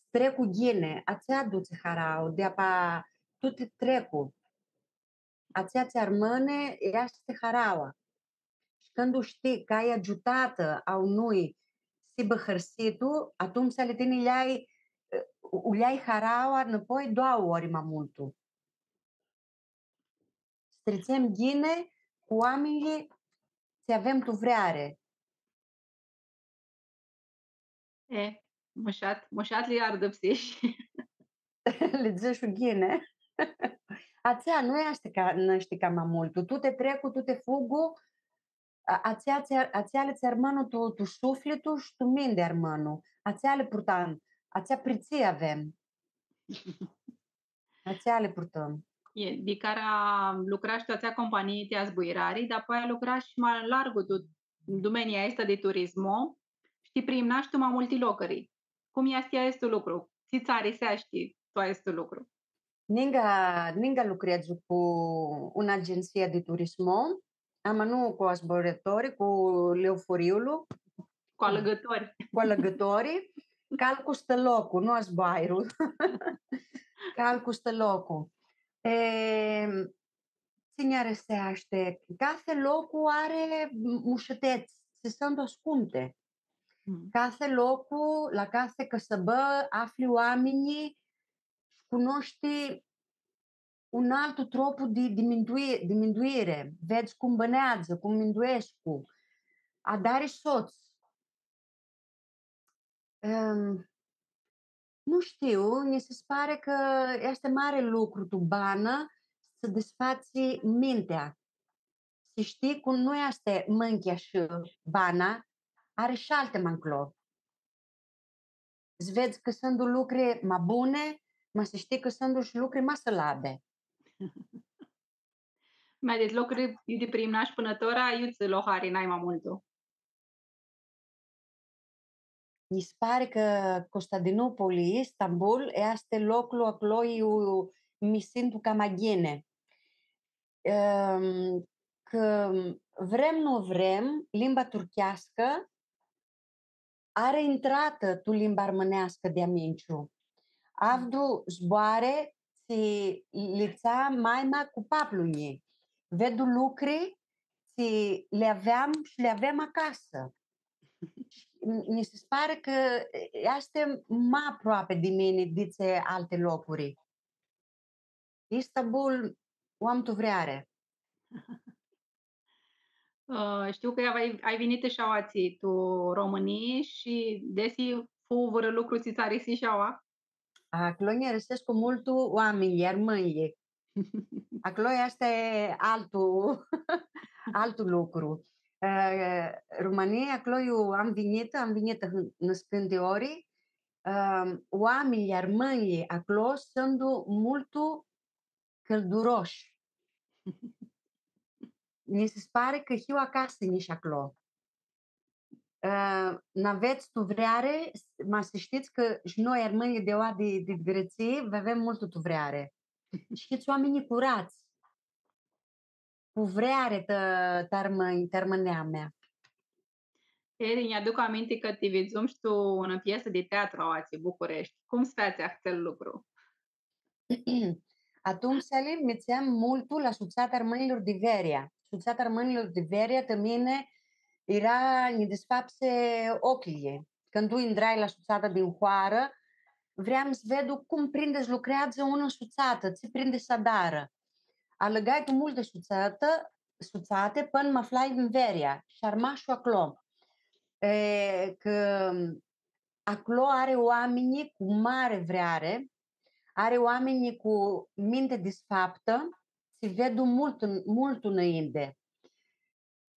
s-treacu ghini, atsea adutsi harauã, di apa tuti treacu. Atsea tsi armãni easti haraua. Shi cãndu shtii cã ai agiutatã a unui s-hibã hãrsitu, atumtsea li tini lj-ai, u lj-ai haraua nãpoi doauã ori ma multu. S-tritsem ghini cu oaminjlji tsi avem tu vreari. E, mushat, mushat li ardãpsishi. Li dzãsh ghini. Atsea nu easti ca, nu easti ca ma multu. Tuti treacu, tuti fugu, a-, atsea, atsea, atseali tsi armãnu tu, tu suflitu shi tu minti armãnu. Atseali purtãm, atsea pritsii avem. Atseali purtãm. E, di cara lucrash tu atsea companii ti azbuirari, dapoaia lucrash ma largu tu domenia aestã di turismo, shi ti priimnash tu ma multi locuri. Cum easti aestu lucru? Tsi tsã ariseashti tu aestu lucru? Ninga, ninga lucredzu cu unã agentsii di turismo, ama nu cu azburãtori, cu leoforilu. Cu alãgãtori. Cu alãgãtori. Calcu stãloclu, nu azboarlu. Calcu stãloclu. E, tsi nj-ariseashti? Cathi loclu ari mushutets, tsi suntu ascumti. Mm. Cathi loclu, la cathi cãsãbã, afli oaminjlji shi cunoshti un altu tropu di, di mindui-, di minduiri, vedz cum bãneadzã, cum minduescu, adari sots. Em, nu shtiu, nji si pari cã easti mari lucru tu banã s-tsã disfatsi mintea. S-shtii cum nu easti mãnchea shi bana, ari shi alti ma nclo. S-vedz cã suntu lucri ma buni, ma s-shtii cã suntu shi lucri ma sãlabi. Ma dit lucri iu ti priimnash pãnã tora, iu tsã lo hari nai ma multu? Nji si pari cã Constantinopoli, Istanbul, easti loclu aclo iu mi simtu cama ghini. Em, cã vrem, nu vrem, limba turcheascã ari intratã tu limba armãneascã di aminciu. Avdu zboarã tsi li tsã maima cu paplu-nji. Vedu lucri tsi li aveam shi li avem acasã. Nji si pari cã easti ma aproapi di mini di tsi alti locuri. Istanbul, u am tu vreari. Ã, shtiu cã ai, ai vinitã shi aoatsi tu Romãnii shi desi fu vãrã lucru tsi tsã arisi shi aoa? Aclo nj-arisescu multu oaminjlji, armãnjlji. Aclo easti altu, altu lucru. Ã, Romãnia, aclo eu am vinitã, am vinitã nãscãnti ori, ã, oaminjlji, armãnjlji aclo suntu multu cãlduroshi. Nji si pari cã hiu acasã nji shi aclo. Ã, n-avets tu vreari, ma s-shtits cã shi noi, armãnjlji di aoa di, di Gãrtsii, vã avem multu tu vreari. Shi hits oaminj curats. Cu vreari ti, ti armãnj, ti armãnamea. Eri, nj-aduc aminti cã ti vidzum shi tu unã piesã di teatru aoatsi, Bucureshti. Cum s-featsi atsel lucru? Atumtsea li mitseam multu la Sutsata Armãnjlor di Veria. Sutsata Armãnjlor di Veria, ti mini, Eara, nji disfapsi ocljilji. Cãndu intrai la sutsata di hoarã, vream s-vedu cum prindi s-lucreadzã unã sutsatã, tsi prindi s-adarã. Alãgai tu multi sutsatã, sutsati, pãnã mi aflai tu Veria shi armashu aclo. E, cã aclo ari oaminj cu mari vreari, ari oaminj cu minti disfaptã, tsi vedu multu, multu nãinti.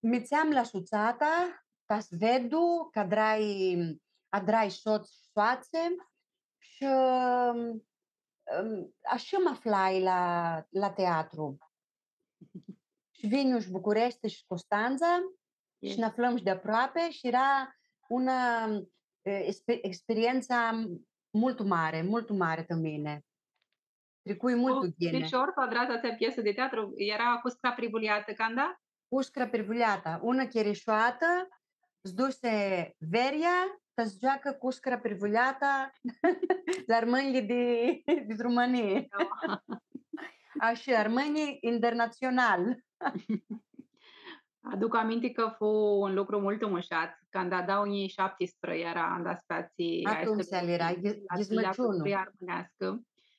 Mi dutseam la sutsata, ta s-vedu, cã adrai, adrai sots shi soatsi, shi, ãm, ashi mi aflai la, la teatru. Shi vinj shi Bucureshti shi Custantsa, shi nã aflãm shi di aproapi, shi eara unã, e, expe-, experientsa multu mari, multu mari ti mini. Tricui multu ghini. Crishor, tu adrash atsea piesã di teatru, eara Cushcra Privuliatã, canda? Cushcra Privuliatã, unã chirishoatã, s-dusi Veria, ta s-gioacã Cushcra Privuliatã la armãnjlji di, di Rumãnii. Da. Ashi, armãnjlji internatsional. Aduc aminti cã fu un lucru multu mushat, canda dauã njilji shaptisprã eara anda s-featsi aestã... Atumtsea eara, la Ghizmãciunu. Armãneascã.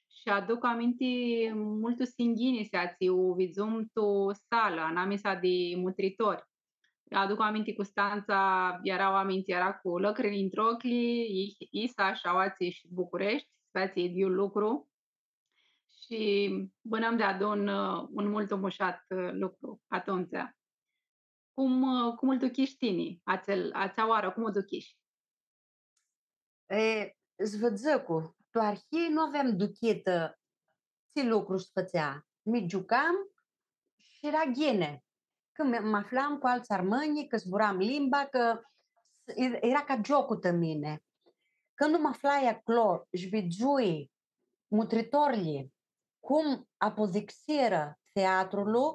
Shi aduc aminti multu singhini s-featsi, u vidzum tu salã, anamisa di mutritori. Aduc aminti Custantsa, eara oaminj, eara cu lãcrinj ntr-oclji, i-, Isa shi aoatsi shi Bucureshti, s-featsi idyiul lucru. Shi bãnãm deadun, ã, un multu mushat, ã, lucru atumtsea. Cum, ã, cum lu duchish tini, atsel, atsea oarã, cum u duchish? E, s-vã dzãcu, tu arhii nu aveam duchitã tsi lucru s-fãtsea. Mi giucam shi eara ghini. Cã mi, mi aflam cu altsã armãnj, cã zburam limba, cã s-, e-, eara ca gioclu ti mini. Cãndu mi aflai aclo shi vidzui mutritorlji cum apudixirã teatrulu,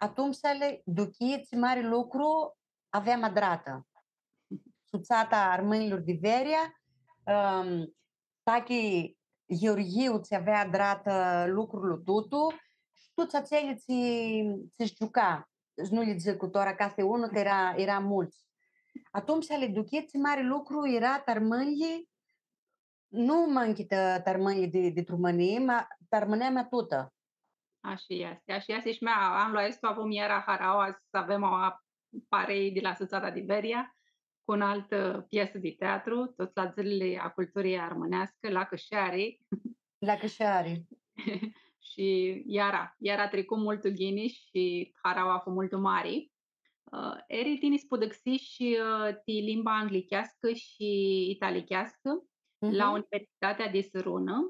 atumtsea li duchii tsi mari lucru aveam adratã. Sutsata a armãnjlor di Veria, ãm, Tachi Gheorghiu tsi avea adratã lucrul tutu, shi tuts atselj tsi, tsi s-giuca, s-nu lji dzãcu tora cathi unu, cã eara, eara multsã. Atumtsea li duchii tsi mari lucru eara ti armãnjlji, nu mãnchi ti, ti armãnjlji di, di Rumãnii, ma ti armãnamea tutã. Ashi easti, ashi easti. Shi mea, anlu aestu avum iara haraua s-avem aua parei di la Sutsata di Veria cu unã altã piesã di teatru, tut la Dzãlili a Culturii Armãneascã, la Cãsheari. La Cãsheari. Shi iara, iara tricu multu ghini shi haraua fu multu mari. Ã, eri tini s-pudãxishi, ã, ti limba anglicheascã shi italicheascã la Universitatea di Sãrunã.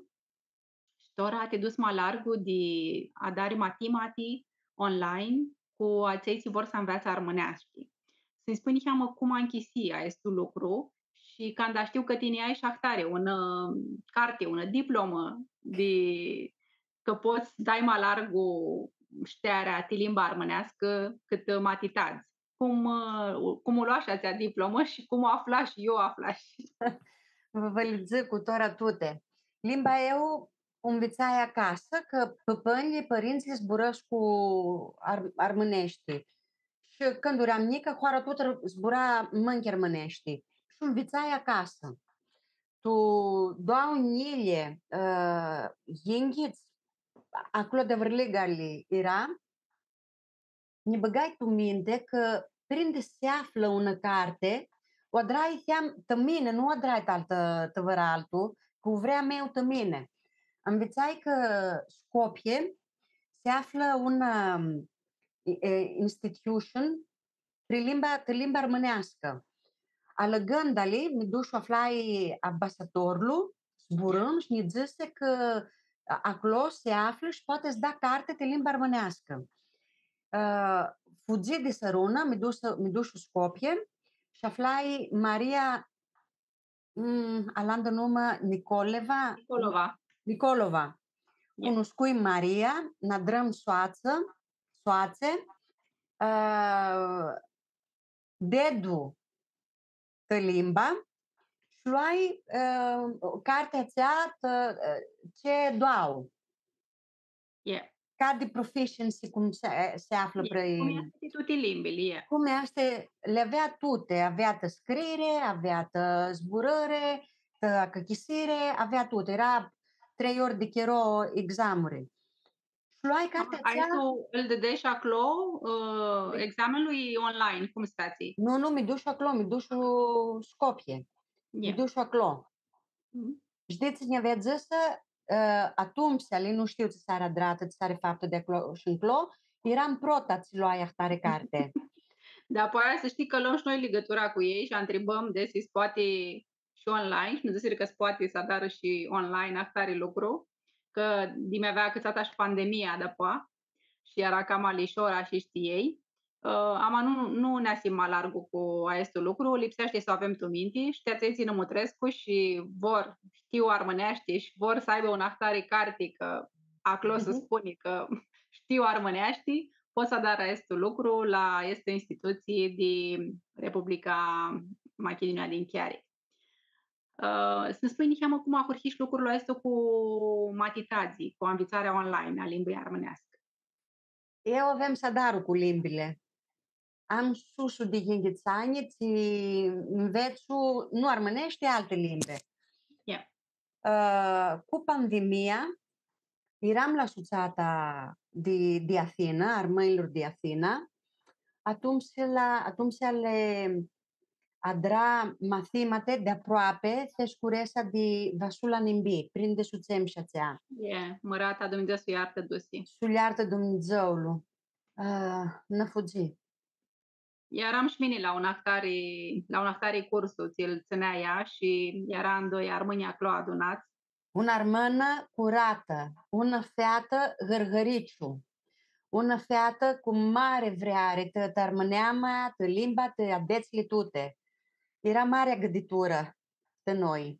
Shi tora ti duts ma largu di adari matimati online cu atselj tsi vor s-anveatsã armãneashti. S-nji spunj niheamã cum anchisii aestu lucru shi canda shtiu cã tini ai shi ahtari unã, ã, carti, unã diplomã di cã pots s-dai ma largu shtearea ti limba armãneascã cãtã matitadz. Cum, ã, cum u loash atsea diplomã shi cum u aflash, iu u aflash? Vã, vã li dzãc cu tora tuti. Limba eu u nvitsai acasã, cã pãpãnjlji, pãrintsãlji zburãscu ar-, armãneashti. Shi cãndu eram njicã, hoara tutã zbura mãnchi armãneashti. Shi u nvitsai acasã. Tu doauã njilji, ã, yinghits, aclo di vãrliga li eara, nji bãgai tu minti cã prindi s-aflã unã carti, u adrai ti mini, nu u adrai ti altã, ti vãrã altu, cã u vream eu ti mini. Anvitsai cã Scopie s-aflã unã, e, institution, pri limba, ti limba armãneascã. Alãgãnda-li, mi dush, u aflai ambasadorlu, zburãm shi nji dzãsi cã a-, aclo s-aflã shi poati s-da carti ti limba armãneascã. Ã, fudzii di Sãrunã, mi dush, mi dush tu Scopie shi aflai Maria, mm, alantã numã, Nicoleva? Nicolova. Nicolova. Ia. Cunuscui Maria, n-adrãm soatsã, soatsi, ã, dedu ti limba, shi loai, ã, cartea atsea, ã, C doauã. Ie. ca di proficiency, cum se, se aflã. E, pri cum easti tuti limbili, e. Cum easti, li avea tuti, avea tã scriri, avea tã zburãri, tã acãchisiri, avea tuti. Eara trei ori di chiro examuri. Shi loai cartea atsea. Aestu, ãl dãdeai shi aclo, ã, examenlu e online, cum s-featsi? Nu, nu, mi dush aclo, mi dush Scopie. Mi dush aclo. Shtits, nj-avea dzãsã, ã, atumtsea, ali nu shtiu tsi s-ari adratã, tsi s-ari faptã di aclo shi nclo, eram prota tsi loai ahtari carti. Da, apoi s-shtii cã lom shi noi ligãtura cu elj shi ntribãm desi s-poati shi online, shi nã dzãsirã cã s-poati s-adarã shi online ahtari lucru, cã di mi avea acãtsatã shi pandemia dapoa, shi eara cama lishor, ashi shtii elj. Ã, ama nu, nu neasim ma largu cu aestu lucru, lipseashti s-u avem tu minti, shi ti atselj tsi nã mutrescu shi vor, shtiu armãneashti shi vor s-aibã unã ahtari carti, cã aclo s-spuni cã shtiu armãneashti, pot s-adarã aestu lucru la aestã institutsii di Republica Machidunia di Nchiari. Ã, s-nã spunj niheamã cum ahurhish lucrul aestu cu matitadzlji, cu anvitsarea online a limbãljei armãneascã. Eu avem s-adaru cu limbili. Am susu di yinghits anj, tsi nvetsu, nu armãneashti, alti limbi. Ã, cu pandemia, eram la sutsata di, di Athina, armãnjlor di Athina, atumtsea la, atumtsea li adra mathimati di aproapi, thescuresa di Vasula Nimbi, prindi s-u tsem shi atsea. E, mãrata, Dumnidzã s-u ljartã, dusi. S-u ljartã Dumnidzãlu. Ã, nã fudzi. Earam shi mini la un ahtari, la un ahtari cursu, tsi-l tsãnea ea shi earam doi armãnj aclo adunats. Unã armãnã curatã, unã featã gãrgãriciu, unã featã cu mari vreari ti, ti armãneamea, ti limba, ti adetsli tuti. Eara mari agãditurã ti noi.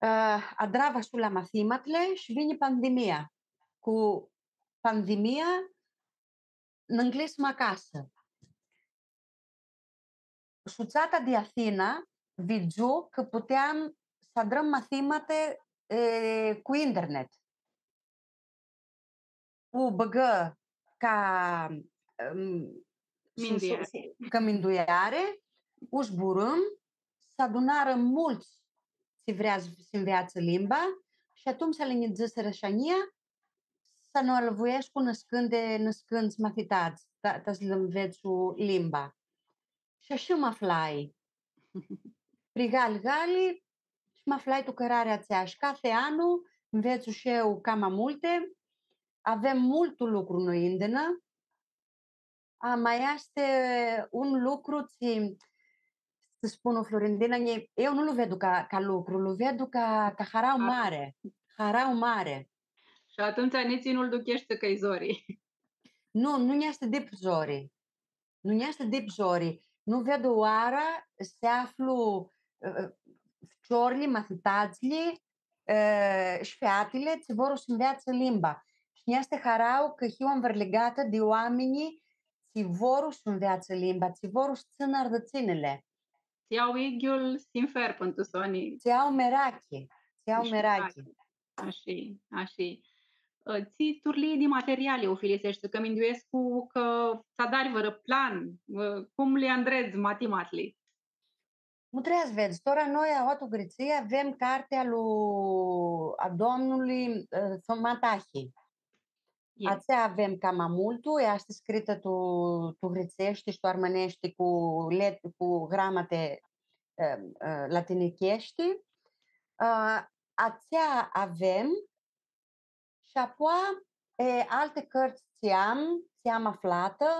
Ã, adra Vasula mathimatli shi vini pandemia. Cu pandemia, nã ncljisem acasã. Sutsata di Athina vidzu cã puteam s-adrãm mathimati, e, cu internet. U bãgã ca, ãm, mindueari. Ca mindueari, u zburãm, s-adunarã multsã tsi vrea s-, s-nveatsã limba, shi atumtsea li nji dzãsirã shi a njia, s-nã alãvuescu nãscãnti, nãscãntsã mathitadz, ta, ta s-lã nvetsu limba. Shi ashi mi aflai. Pri gali, gali, shi mi aflai tu cãrarea atsea. Shi cathi anu, nvetsu shi eu cama multi, avem multu lucru noi indinã, ama easti un lucru tsi, s-spun, Florindina, nji-, eu nu lu vedu ca, ca lucru, lu vedu ca, ca harauã mari, harauã mari. Shi atumtsea nitsi nu-l ducheshti cã-i zori. Nu, nu nj-easti dip zori. Nu nj-easti dip zori. Nu vedu oara s-aflu, ã, ficiorlji, mathitadzlji, ã, shi featili, tsi vor s-nveatsã limba. Shi nj-easti harauã cã hiu anvãrligatã di oaminj tsi vor s-nveatsã limba, tsi vor s-tsãnã arãdãtsinili. Tsi au idyiul sinfer pãn tu soni. Tsi au mirachi, tsi au mirachi. Ashi, ashi. Ã, tsi turlii di materiali ufiliseshti, cã minduescu cã s-adari vãrã plan, ã, cum li andredz matimatli? Mutrea s-vedz, tora noi, aoa tu Gãrtsii, avem cartea lui, a domnului, ã, Thoma Tahi. Atsea avem cama multu, easti scritã tu, tu gritseashti shi tu armãneashti cu let-, cu gramati, ã, ã, latinicheshti. Ã, atsea avem, shi apoa, e, alti cãrtsã tsi am, tsi am aflatã,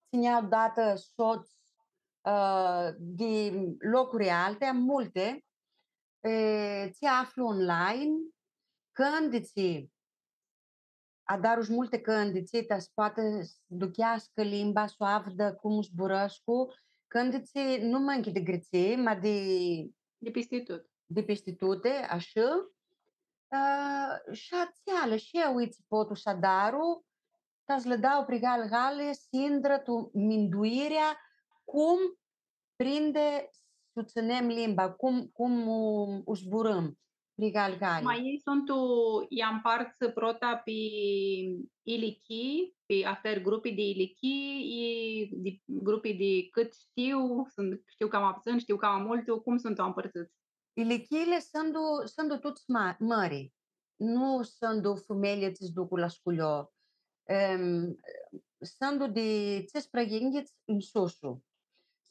tsi nj-au datã sots, ã, di locuri alti, am multi, e, tsi aflu online, cãnditsi, adaru shi multi cãnditsi, ta s-poatã s-ducheascã limba, s-u avdã cum zburãscu, cãnditsi nu mãnchi di Gãrtsii, ma di, di pisti tut. Di pisti tuti, ashi. Ã, shi atseali, shi eu itsi potu s-adaru, ta s-lã dau pri gali-gali, s-intrã tu minduirea cum prindi s-u tsãnem limba, cum, cum u, u zburãm. Pri galgali. Ma elj suntu, lj-ampartsã prota pi ilichii, pi ahtãri grupi di ilichii, i di grupi di cãt shtiu, suntu, shtiu cama putsãn, shtiu cama multu, cum suntu ampãrtsãts? Ilichiili suntu, suntu tuts ma-, mãri. Nu suntu fumelji tsi s-ducu la sculio. Em, suntu di tsisprãyinghits nsusu.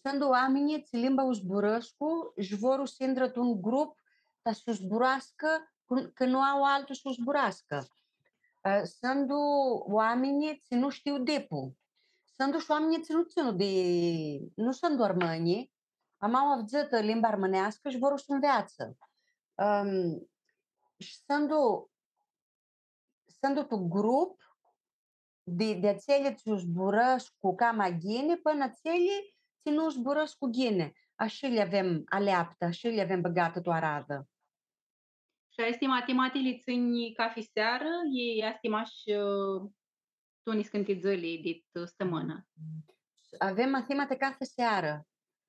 Suntu oaminj tsi limba u zburãscu, sh-voru s-intrã tu un grup, ta s-u zburascã, cu-, cã nu au altu s-u zburascã. Eh, suntu oaminj tsi nu shtiu dipu. Suntu shi oaminj tsi nu tsãnu di, nu suntu armãnj, ama au avdzãtã limba armãneascã shi voru s-u nveatsã. Em, shi suntu, suntu tu grup di, di atselj tsi u zburãscu cama ghini, pãnã atselj tsi nu u zburãscu ghini. Ashi li avem aleaptã, ashi li avem bãgatã tu aradã. Shi aesti mathimati li tsãnj cafi searã, i aesti mash, ã, tu niscãnti dzãli dit, ã, stãmãnã? Avem mathimati cathi searã.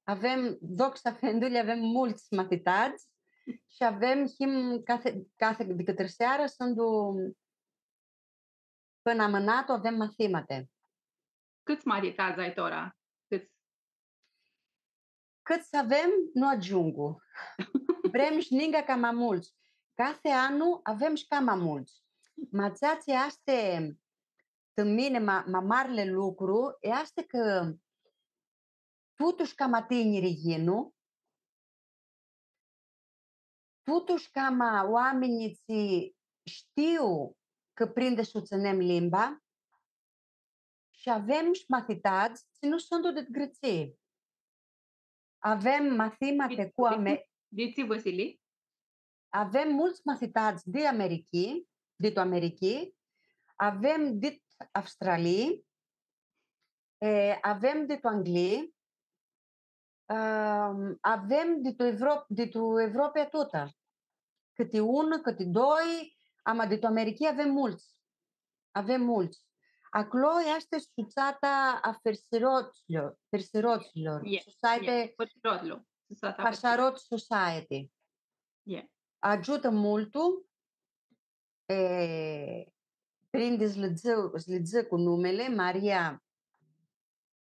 Avem, doxa Fendului, avem multsã mathitadz shi avem, him cathi, cathi di cãtrã searã, suntu pãnã amãnatu, avem mathimati. Cãts mathitadz ai tora? Cãts? Cãts avem, nu agiungu. Vrem shi ninga cama multsã. Cathi anu avem shi cama multsã. Ma atsea tsi easti, ti mini, ma, ma marli lucru, easti cã tutush cama tiniri yinu, tutush cama oaminj tsi shtiu cã prindi s-u tsãnem limba, shi avem shi mathitadz tsi nu suntu dit Gãrtsii. Avem mathimati cu ame-, di tsi, Vasili? Avem multsã mathitadz di Americhii, di tu Americhii, avem dit Australii, e, avem di tu Anglii, ãm, avem di tu Evro-, di tu Evropa tutã. Cãti un, cãti doi, ama di tu Americhii avem multsã. Avem multsã. Aclo easti sutsata a fersirotslor, fersirotslor, e, society, e, fersirotlu, sutsata a Pasharot fersirotslor. Society. E. Agiutã multu, e, prindi s-lã dzã-, s-lã dzãcu numili, Maria,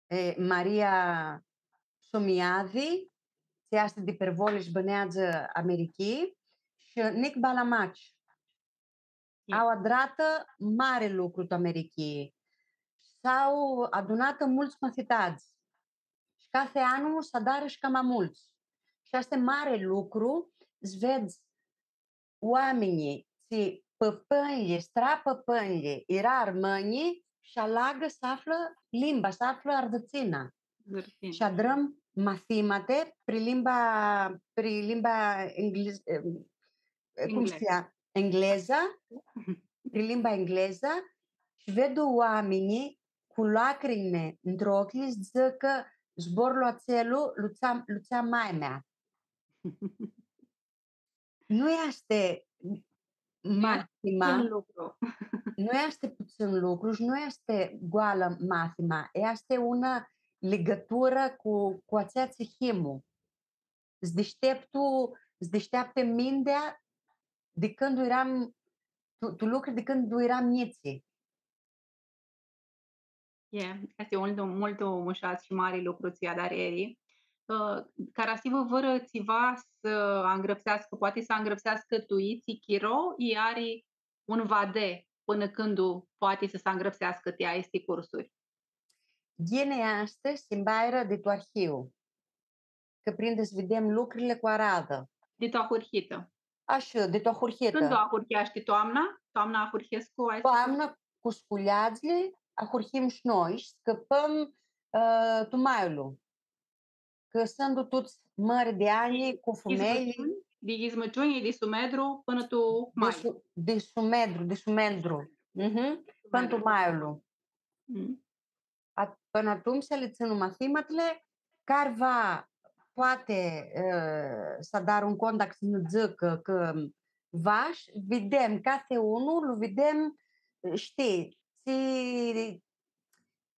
e, Maria Somiadi, tsi easti di Pervoli shi bãneadzã Americhii, shi Nic Balamaci. E. Au adratã mari lucru tu Americhii. S-au adunatã multsã mathitadz. Shi cathi anu s-adarã shi cama multsã. Shi aestã e mari lucru, s-vedz oaminjlji tsi pãpãnjlji, strapãpãnjlji, eara armãnj shi alagã s-aflã limba, s-aflã arãdãtsina. Arãdãtsina. Shi adrãm mathimati pri limba, pri limba englez-, em, cum s-cljamã? Englezã. Englezã, pri limba englezã, shi vedu oaminjlji cu lacrinji ntr-oclji, dzãc cã zborlu atselu lu tsea, lu tsea maia mea. Nu easti mathima, nu easti putsãn lucru. Nu easti putsãn lucru shi nu easti goalã mathima. Easti unã ligãturã cu, cu atsea tsi himu. S-dishteptu, s-dishteaptã mintea di cãndu earam, tu, tu lucri di cãndu earam njitsi. E, easti multu, multu mushat shi mari lucru tsi adari eri. Ã, cara s-hibã vãrã tsiva s-angrãpseascã, poati s-angrãpseascã tu itsi chiro, i ari un vade pãnã cãndu poati s-angrãpseascã ti aesti cursuri. Ghini easti s-nj-bairã di tu arhiu. Cã prindi s-videm lucrili cu aradã. Di tu ahurhitã. Ashi, di tu ahurhitã. Cãndu ahurheashti, toamna? Toamna ahurhescu, ai spus? Toamna cu sculiadzli, ahurhim shi noi shi scãpãm, ã, tu mailu. Cã suntu tuts mãri di anj, cu fumelj. Izmãciunj, di izmãciunj, di sumedru pãnã tu mai. Di su-, di sumedru, di sumedru. Mhm. Pãnã tu mailu. Mhm. A-, pãnã atumtsea li tsãnu mathimatli, cari va, poati, ã, s-adarã un contact s-nã dzãcã cã va, sh-, videm, cathi unu, lu videm, shtii, tsi,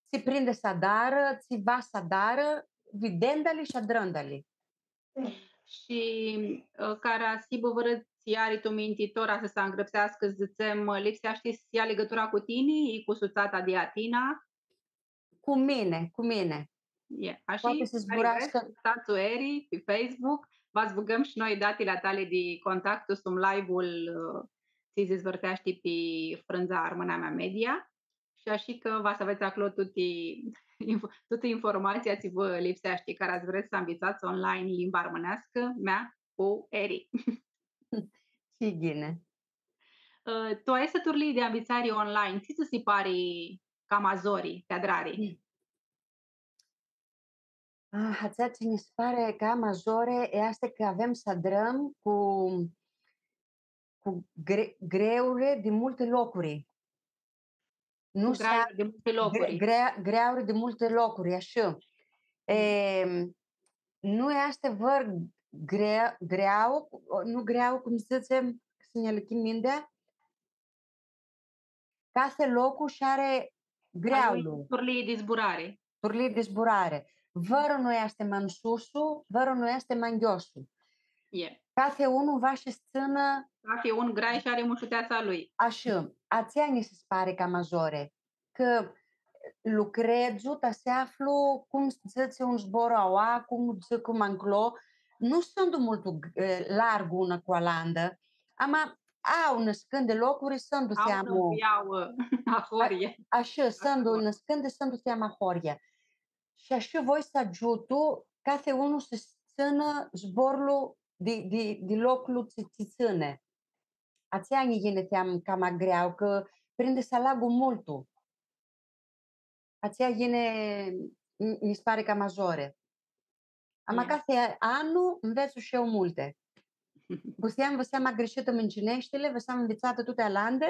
tsi prindi s-adarã, tsi va s-adarã, videndali shi adrãndali. Shi, ã, cara s-hibã vãrã tsi ari tu minti tora s-angrãpseascã, dzãtsem, lipseashti s-ia ligãtura cu tini, i cu sutsata di Atina? Cu mini, cu mini. E, ashi, poati s-zburascã. Cari vrets, stats eri pi Facebook, va s-bãgãm shi noi datili a tali di contactu sum live-ul, ã, tsi s-dizvãrteashti pi frãndza Armãnamea Media. Shi ashi cã va s-avets aclo tuti inf-, tutã informatsia tsi vã lipseashti, cara s-vrets s-anvitsats online limba armãneascã, mea, cu eri. Shi ghini. Ã, tu aestã turlii di anvitsari online, tsi tsã si pari cama zori ti adrari? Mm. Ah, atsea tsi nji si pari cama zori easti cã avem s-adrãm cu, cu gre-, greuri di multi locuri. Nu s-, greuri di multi locuri. Gre-, gre-, greuri di multi locuri, ashi. Mm. E, nu easti vãr gre-, greau, nu greau, cum s-dzãtsi, s-nji alichim mintea, cathi locu shi ari greaulu. Turlii di zburari. Turlii di zburari. Vãrã nu easti ma nsusu, vãrã nu easti ma ngiosu. E. Cathi unu va shi s-tsãnã. Cathi un grai shi ari mushuteatsa a lui. Ashi, atsea nji si pari cama zori. Cã lucredzu ta s-aflu cum dzãtsi un zbor aua, cum dzãc ma nclo. Nu suntu multu, eh, largu unã cu alantã. Ama au nãscãnti locuri, suntu, au, theamã, ahoryea. Ashi, suntu nãscãnti, suntu, theamã, ahoryea. Shi ashi voi s-agiutu cathi unu s-tsãnã zborlu di, di, di loclu tsi, tsi tsãni. Atsea nji yini, theamã, cama greau, cã prindi s-alagu multu. Atsea yini, nji, nji si pari cama zori. Ama cathi anu nvetsu shi eu multi. Vãseam, vãseam agãrshitã mintsineshtili, vãseam nvitsatã tuti alanti.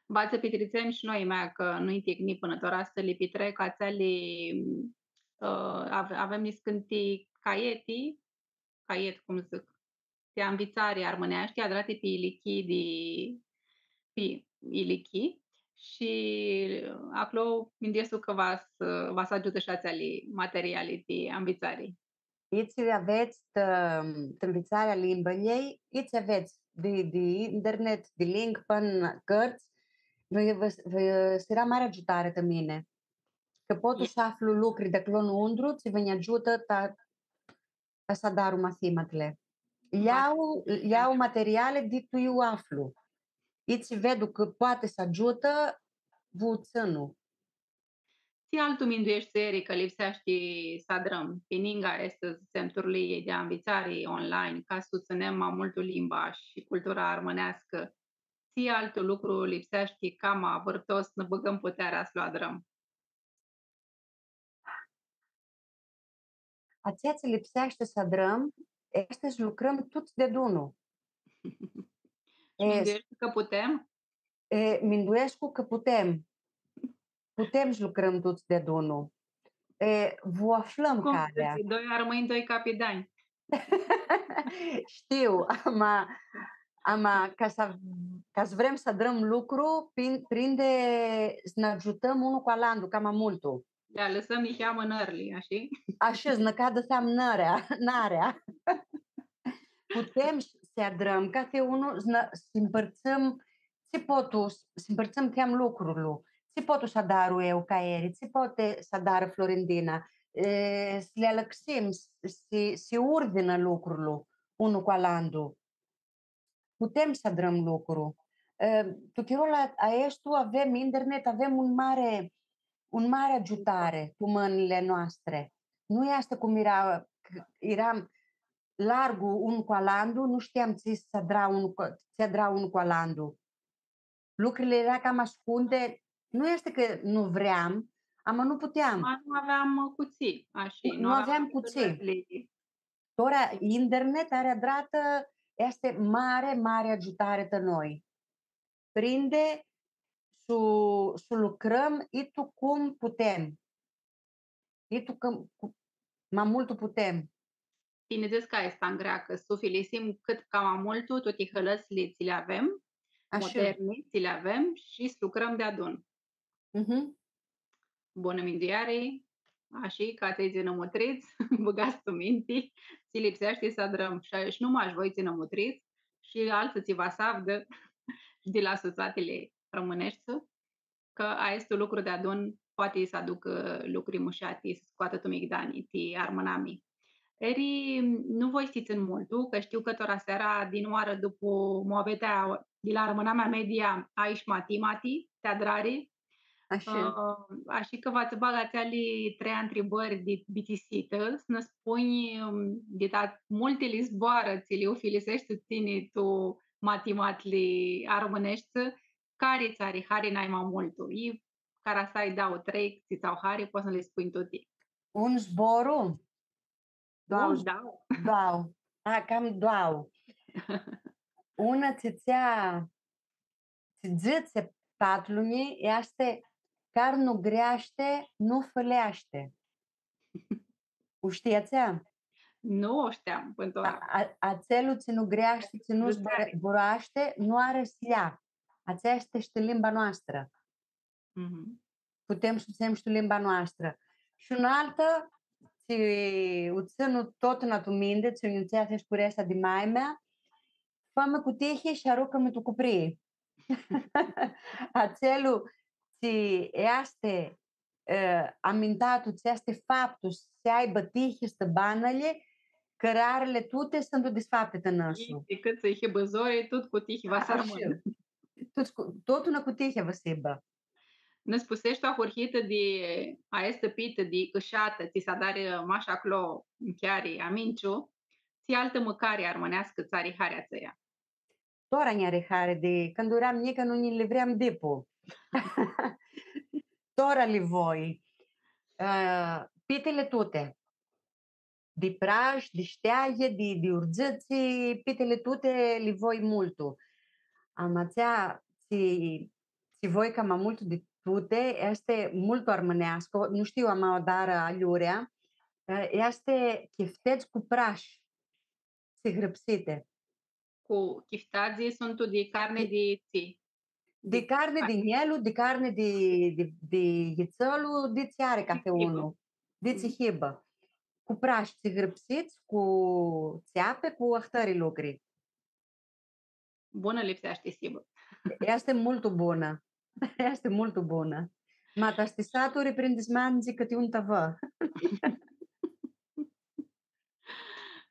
Va s-li pitritsem shi noi, mea, cã nu-nj ticni pãnã tora s-li pitrec atseali, ã, ave-, avem niscãnti caieti, caiet, cum dzãc, ti anvitsari armãneashti, adrati pi ilichii di, pi ilichii, shi aclo minduescu cã va s-, va s-agiutã shi atseali materiali ti anvitsari. Itsi avets tã, tã nvitsarea limbãljei, itsi avets di, di internet, di link, pãn cãrtsã, vã, vã, vã s-eara mari agiutari ti mini. Cã potu s-aflu lucri di aclo nãuntru, tsi va nj-agiutã ta, ta s-adaru mathimatli. Ljau, ljau materiali di tu iu aflu. Itsi vedu cã poati s-agiutã, vã tsãnu. Tsi altu mindueshti, Erica, lipseashti s-adrãm pi ningã aestã, dzãtsem, turlii di anvitsari online, ca s-u tsãnem ma multu limba shi cultura armãneascã? Tsi altu lucru lipseashti cama vãrtos s-nã bãgãm putearea s-lu adrãm? Atsea tsi lipseashti s-adrãm easti s-lucrãm tuts deadun. Shi mindueshti cã putem? E, minduescu cã putem. Putem s-lucrãm tuts deadun. E, va u aflãm calea. Cum dzãtsi, doi armãnj, doi capidanj. Shtiu, ama, ama ca s-, ca s-vrem s-adrãm lucru, prin-, prindi s-nã agiutãm unu cu alantu, cama multu. Da, lãsãm niheamã nãrli, ashi? Ashi, s-nã cadã theam nãrea, narea. Putem s-adrãm, cathi unu, s-nã, s-mpãrtsãm, tsi potu, s-mpãrtsãm theam lucrul, tsi potu s-adaru eu ca eri, tsi poati s-adarã Florentina, e, s-li alãxim, s-, s-, s-urdinã lucrul unu cu alantu. Putem s-adrãm lucru. E, tu chirolu aestu avem internet, avem un mari, un mari agiutari tu mãnjli a noastri. Nu easti cum eara, earam largu un cu alantu, nu shtiam tsi s-adra un cu, tsi adra un cu alantu. Lucrili eara cama ascunti, nu easti cã nu vream, ama nu puteam. Ma nu aveam cu tsi, ashi, nu aveam cu tsi. Tora internet ari adratã, easti mari, mari agiutari ti noi. Prindi s-u, s-u lucrãm i tu cum putem. I tu cum, cu, ma multu putem. Tini dzãts cã aestã ngreacã, s-ufilisim cãt cama multu tuti hãlãtsli tsi li avem, ashi, moderni tsi li avem shi s-lucrãm deadun. Mhm. Bunã mindueari, Ashi cã atsea tsi nã mutrits, bãgats tu minti, tsi lipseashti s-adrãm. Shi, shi nu mash voi tsi nã mutrits, shi altsã tsi va s-avdã shi di la sutsatili armãneshti, cã aestu lucru deadun poati s-aducã lucri mushati, s-scoatã tu migdani ti armãnami. Eri, nu voi s-tsãn multu, cã shtiu cã tora seara, dinãoarã dupu muabetea di la Armãnamea Media, ai shi matimati ti adrari. Ashi. Ã, ashi cã va tsã bag atseali trei ntribãri di bitisitã, s-nã spunj, ãm, di ta multili zboarã tsi li ufiliseshti tini tu matimatili armãneshti, cari tsã ari hari nai ma multu? I cara s-ai dauã, trei, tsi tsã au hari, pots s-li spunj tuti. Un zboru? Doauã. Un, doauã. Doauã. A, cam doauã. Una tsi tsea, tsi dzãtsi patrunji, easti: cari nu greashti, nu fãleashti. U shtii atsea? Nu u shteam pãnã tora. A, a, atselu tsi nu greashti, tsi nu zbura-, zburashti, nu ari s-lja. Atsea easti shi limba noastrã. Mhm. Putem s-u dzãtsem shi tu limba noastrã. Shi unã altã, tsi u tsãnu totna tu minti, tsi nj-u dzãtsea ashi curesa di maia mea: fã-mi cutihi shi arucã-mi tu cuprii. Atselu tsi easti, e, amintatu, tsi easti faptu, s-aibã tihi stãbanili, cãrarli tuti suntu disfapti tãnãsu. Shi cãt s-hibã zori, tut cutihi va s-armãnã. Ashi. Tut cu, totna cutihi va s-hibã. Nã spuseshi tu ahurhitã di aestã pitã di cãshatã, tsi s-adarã mash aclo, ãn Chiari, Aminciu, tsi altã mãcari armãneascã tsã ari hari atsea? Tora nj-ari hari, di cãndu earam njicã nu nji li vream dipu. Tora li voi. Ã, pitili tuti. Di prash, di shteaghi, di, di urdzãtsi, pitili tuti li voi multu. Ama atsea tsi, tsi voi cama multu di tuti, easti multu armãneascã, nu shtiu ama u adarã alurea, ã, easti chiftedz cu prash, tsi hrãpsiti. Cu chiftadzi suntu di carni di tsi? Di carni di njelu, di carni di, di, di yitsãlu, di tsi ari cathi unu. Di tsi hibã. Cu prash, tsi hrãpsits, cu tseapi, cu ahtãri lucri. Bunã lipseashti s-hibã. Easti multu bunã. Easti multu bunã. Ma ta s-ti saturi, prindi s-manghi cãti un tãvã.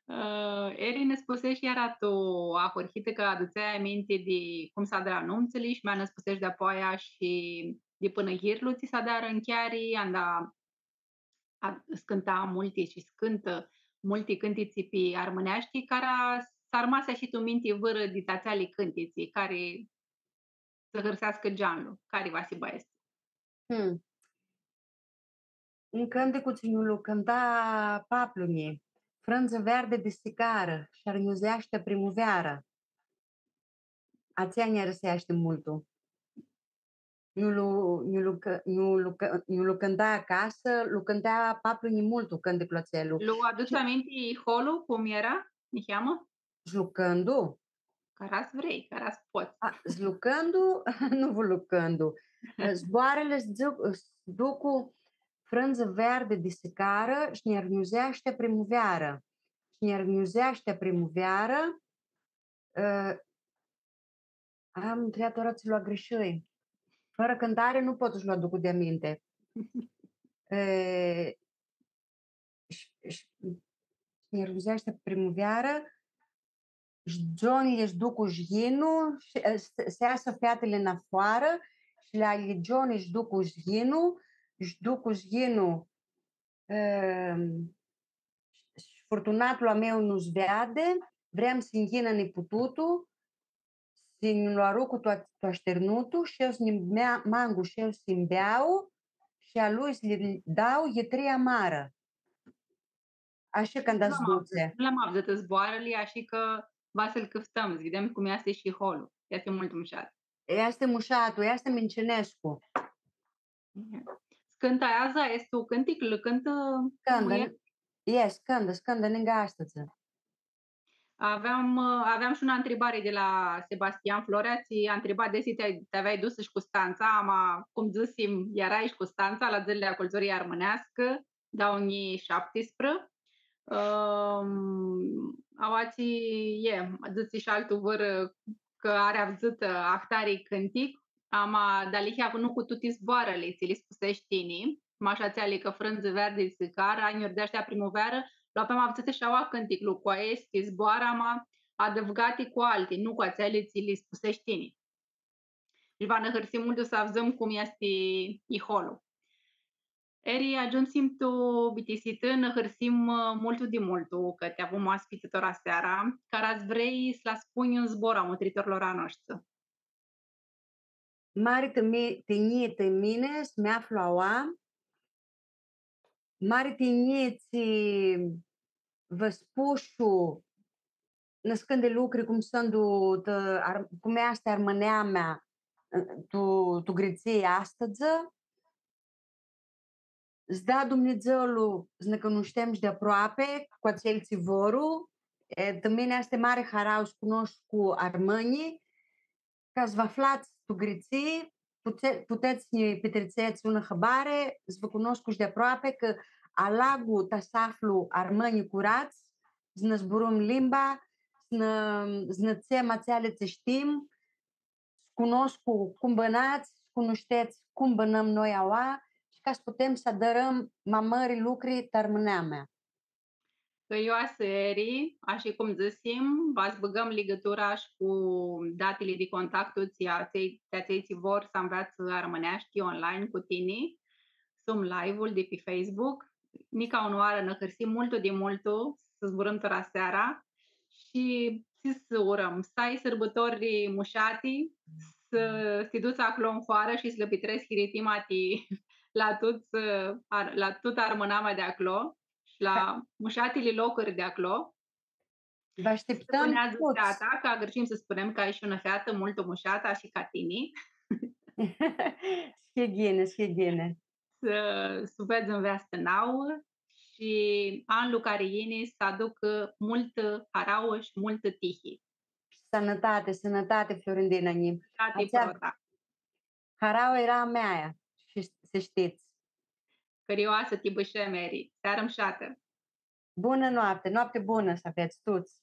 Ã, eri nã spuseshi iara tu ahurhitã cã adutseai aminti di cum s-adra numtsãli shi mea nã spuseshi dapoaia shi di pãnãyirlu tsi s-adarã ãn Chiari, anda a-, s-cãnta multi shi s-cãntã multi cãntitsi pi armãneashti, cara s-armasi shi tu minti vãrã di atseali cãntitsi, cari s-hãrsescu geanlu, cari va s-hibã aestu? Hmm. Un cãnticu tsi nj-lu cãnta paplunji: frãndzã veardi di sicarã, sh-arnjudzeashti primuvearã. Atsea nj-arãseashti multu. Nj-lu, nj-lu cã-, nj-lu cã-, nj-lu cãnta acasã, lu cãnta paplunji multu cãnticlu atselu. Lu aduts aminti iholu, cum eara? Niheamã? Zlucãndu? Cara s-vrei, cara s-pots. A, zlucãndu? Nu vã lucãndu. Zboarãli s-duc, s-ducu frãndzã veardi di sicarã, sh-nj-arnjudzeashti primuvearã. Sh-nj-arnjudzeashti primuvearã, ã, am, ntreat tora tsi lu agãrshii. Fãrã cãntari nu pot s-lu aduc di aminti. Ã, sh-, sh-, sh-nj-arnjudzeashti primuvearã, sh-gionjlji s-ducu sh-yinu, sh-, ã, s-, s-easã featili nafoarã, sh-li ali gionjlji s-ducu sh-yinu, s-ducu sh-yinu, ã, sh-furtunatlu a meu nu s-veadi, vream s-nj-yinã nipututu, s-nj-lu arucu tu a-, tu ashtirnutu, sh-eu s-nj-mea-, mangu, sh-eu s-nj-beau, sh-a lui s-lji dau yitrii amarã. Ashi canda s-dutsi. Nu l-am avdzãtã zboarãli, ashi cã va s-lu cãftãm, s-videm cum easti shi iholu. Easti multu mushat. Easti mushatu, easti mincinescu. S-cãntã adzã, easti un cãntic, lu cãntã... Cãnda, muljea? Yes, cãnda, s-cãnda ningã astãdz. Aveam, ã, aveam shi unã ntribari di la Sebastian Florea, tsi ntriba desi ti, ti aveai dusã shi Custantsa, ama, cum dzãsim, earai shi Custantsa la Dzãlili a Culturii Armãneascã, dauã njilji shaptisprã. Ãm, aoatsi e, dzãtsi shi altu vãrã cã ari avdzãtã ahtari cãntic, ama dealihea nu cu tuti zboarãli tsi li spusesh tini, mash atseali cã frãndzã verdi, tsigarã, nj-urdeashti primuvearã, lu avem avdzãtã shi aua cãnticlu, cu aesti zboarã, ama adãvgati cu alti, nu cu atseali tsi li spusesh tini. Shi va nã hãrsim multu s-avdzãm cum easti iholu. Eri, agiumsim tu bitisitã, nã hãrsim, ã, multu di multu cã ti avum oaspitã tora seara, cara s-vrei s-lã spunj un zbor a mutritorlor a noshtsã. Mari ti mi-, tinjii ti mini, s-mi aflu aua, mari tinjii tsi vã spushu nãscãnti lucri, cum sãntu, tã, ar-, cum easti armãnamea, tu, tu Gãrtsii astãdzã. S-da Dumnidzãlu s-nã cunushtem shi di aproapi cu atselj tsi voru. E, ti mini easti mari harauã s-cunoscu armãnjlji, ca s-vã aflats tu Gãrtsii, pute-, putets s-nji pitritsets unã hãbari, s-vã cunoscu shi di aproapi, cã alagu ta s-aflu armãnj curats, s-nã zburãm limba, s-nã, s-nã dzãtsem atseali tsi shtim, s-cunoscu cum bãnats, s-cunushtetsi cum bãnãm noi aua shi ca s-putem s-adrãm ma mãri lucri ta armãnamea. Cã io ashi eri, ashi cum dzãsim, va s-bãgãm ligãtura shi cu datili di contactu, tsi atselj, ti atselj tsi vor s-anveatsã armãneashti online cu tini, sum live-ul di pi Facebook. Nica unãoarã nã hãrsim multu di multu s-zburãm tora seara shi tsi s-urãm, s-ai sãrbãtori mushati, s-, s-ti duts aclo tu hoarã shi s-lã pitrets hiritima ti la tuts, ar-, la tutã armãnamea di aclo shi la mushatili locuri di aclo. Vã ashtiptãm tuts. Spunea dzãseata, cã agãrshim s-spunem cã ai shi unã featã multu mushatã, ashi ca tini. S-hii ghini, s-hii ghini. S-, s-u vedz nveastã nauã shi anlu cari yini s-aducã multã harauã shi multã tihi. Sãnãtati, sãnãtati, Florindina, nji. Sãnãtati. Atsea prota. Harauã eara a mea, shi s-shtits. Cãrioasã ti bãshem, Eri. Searã mushatã. Bunã noapti, noapti bunã s-avets tuts.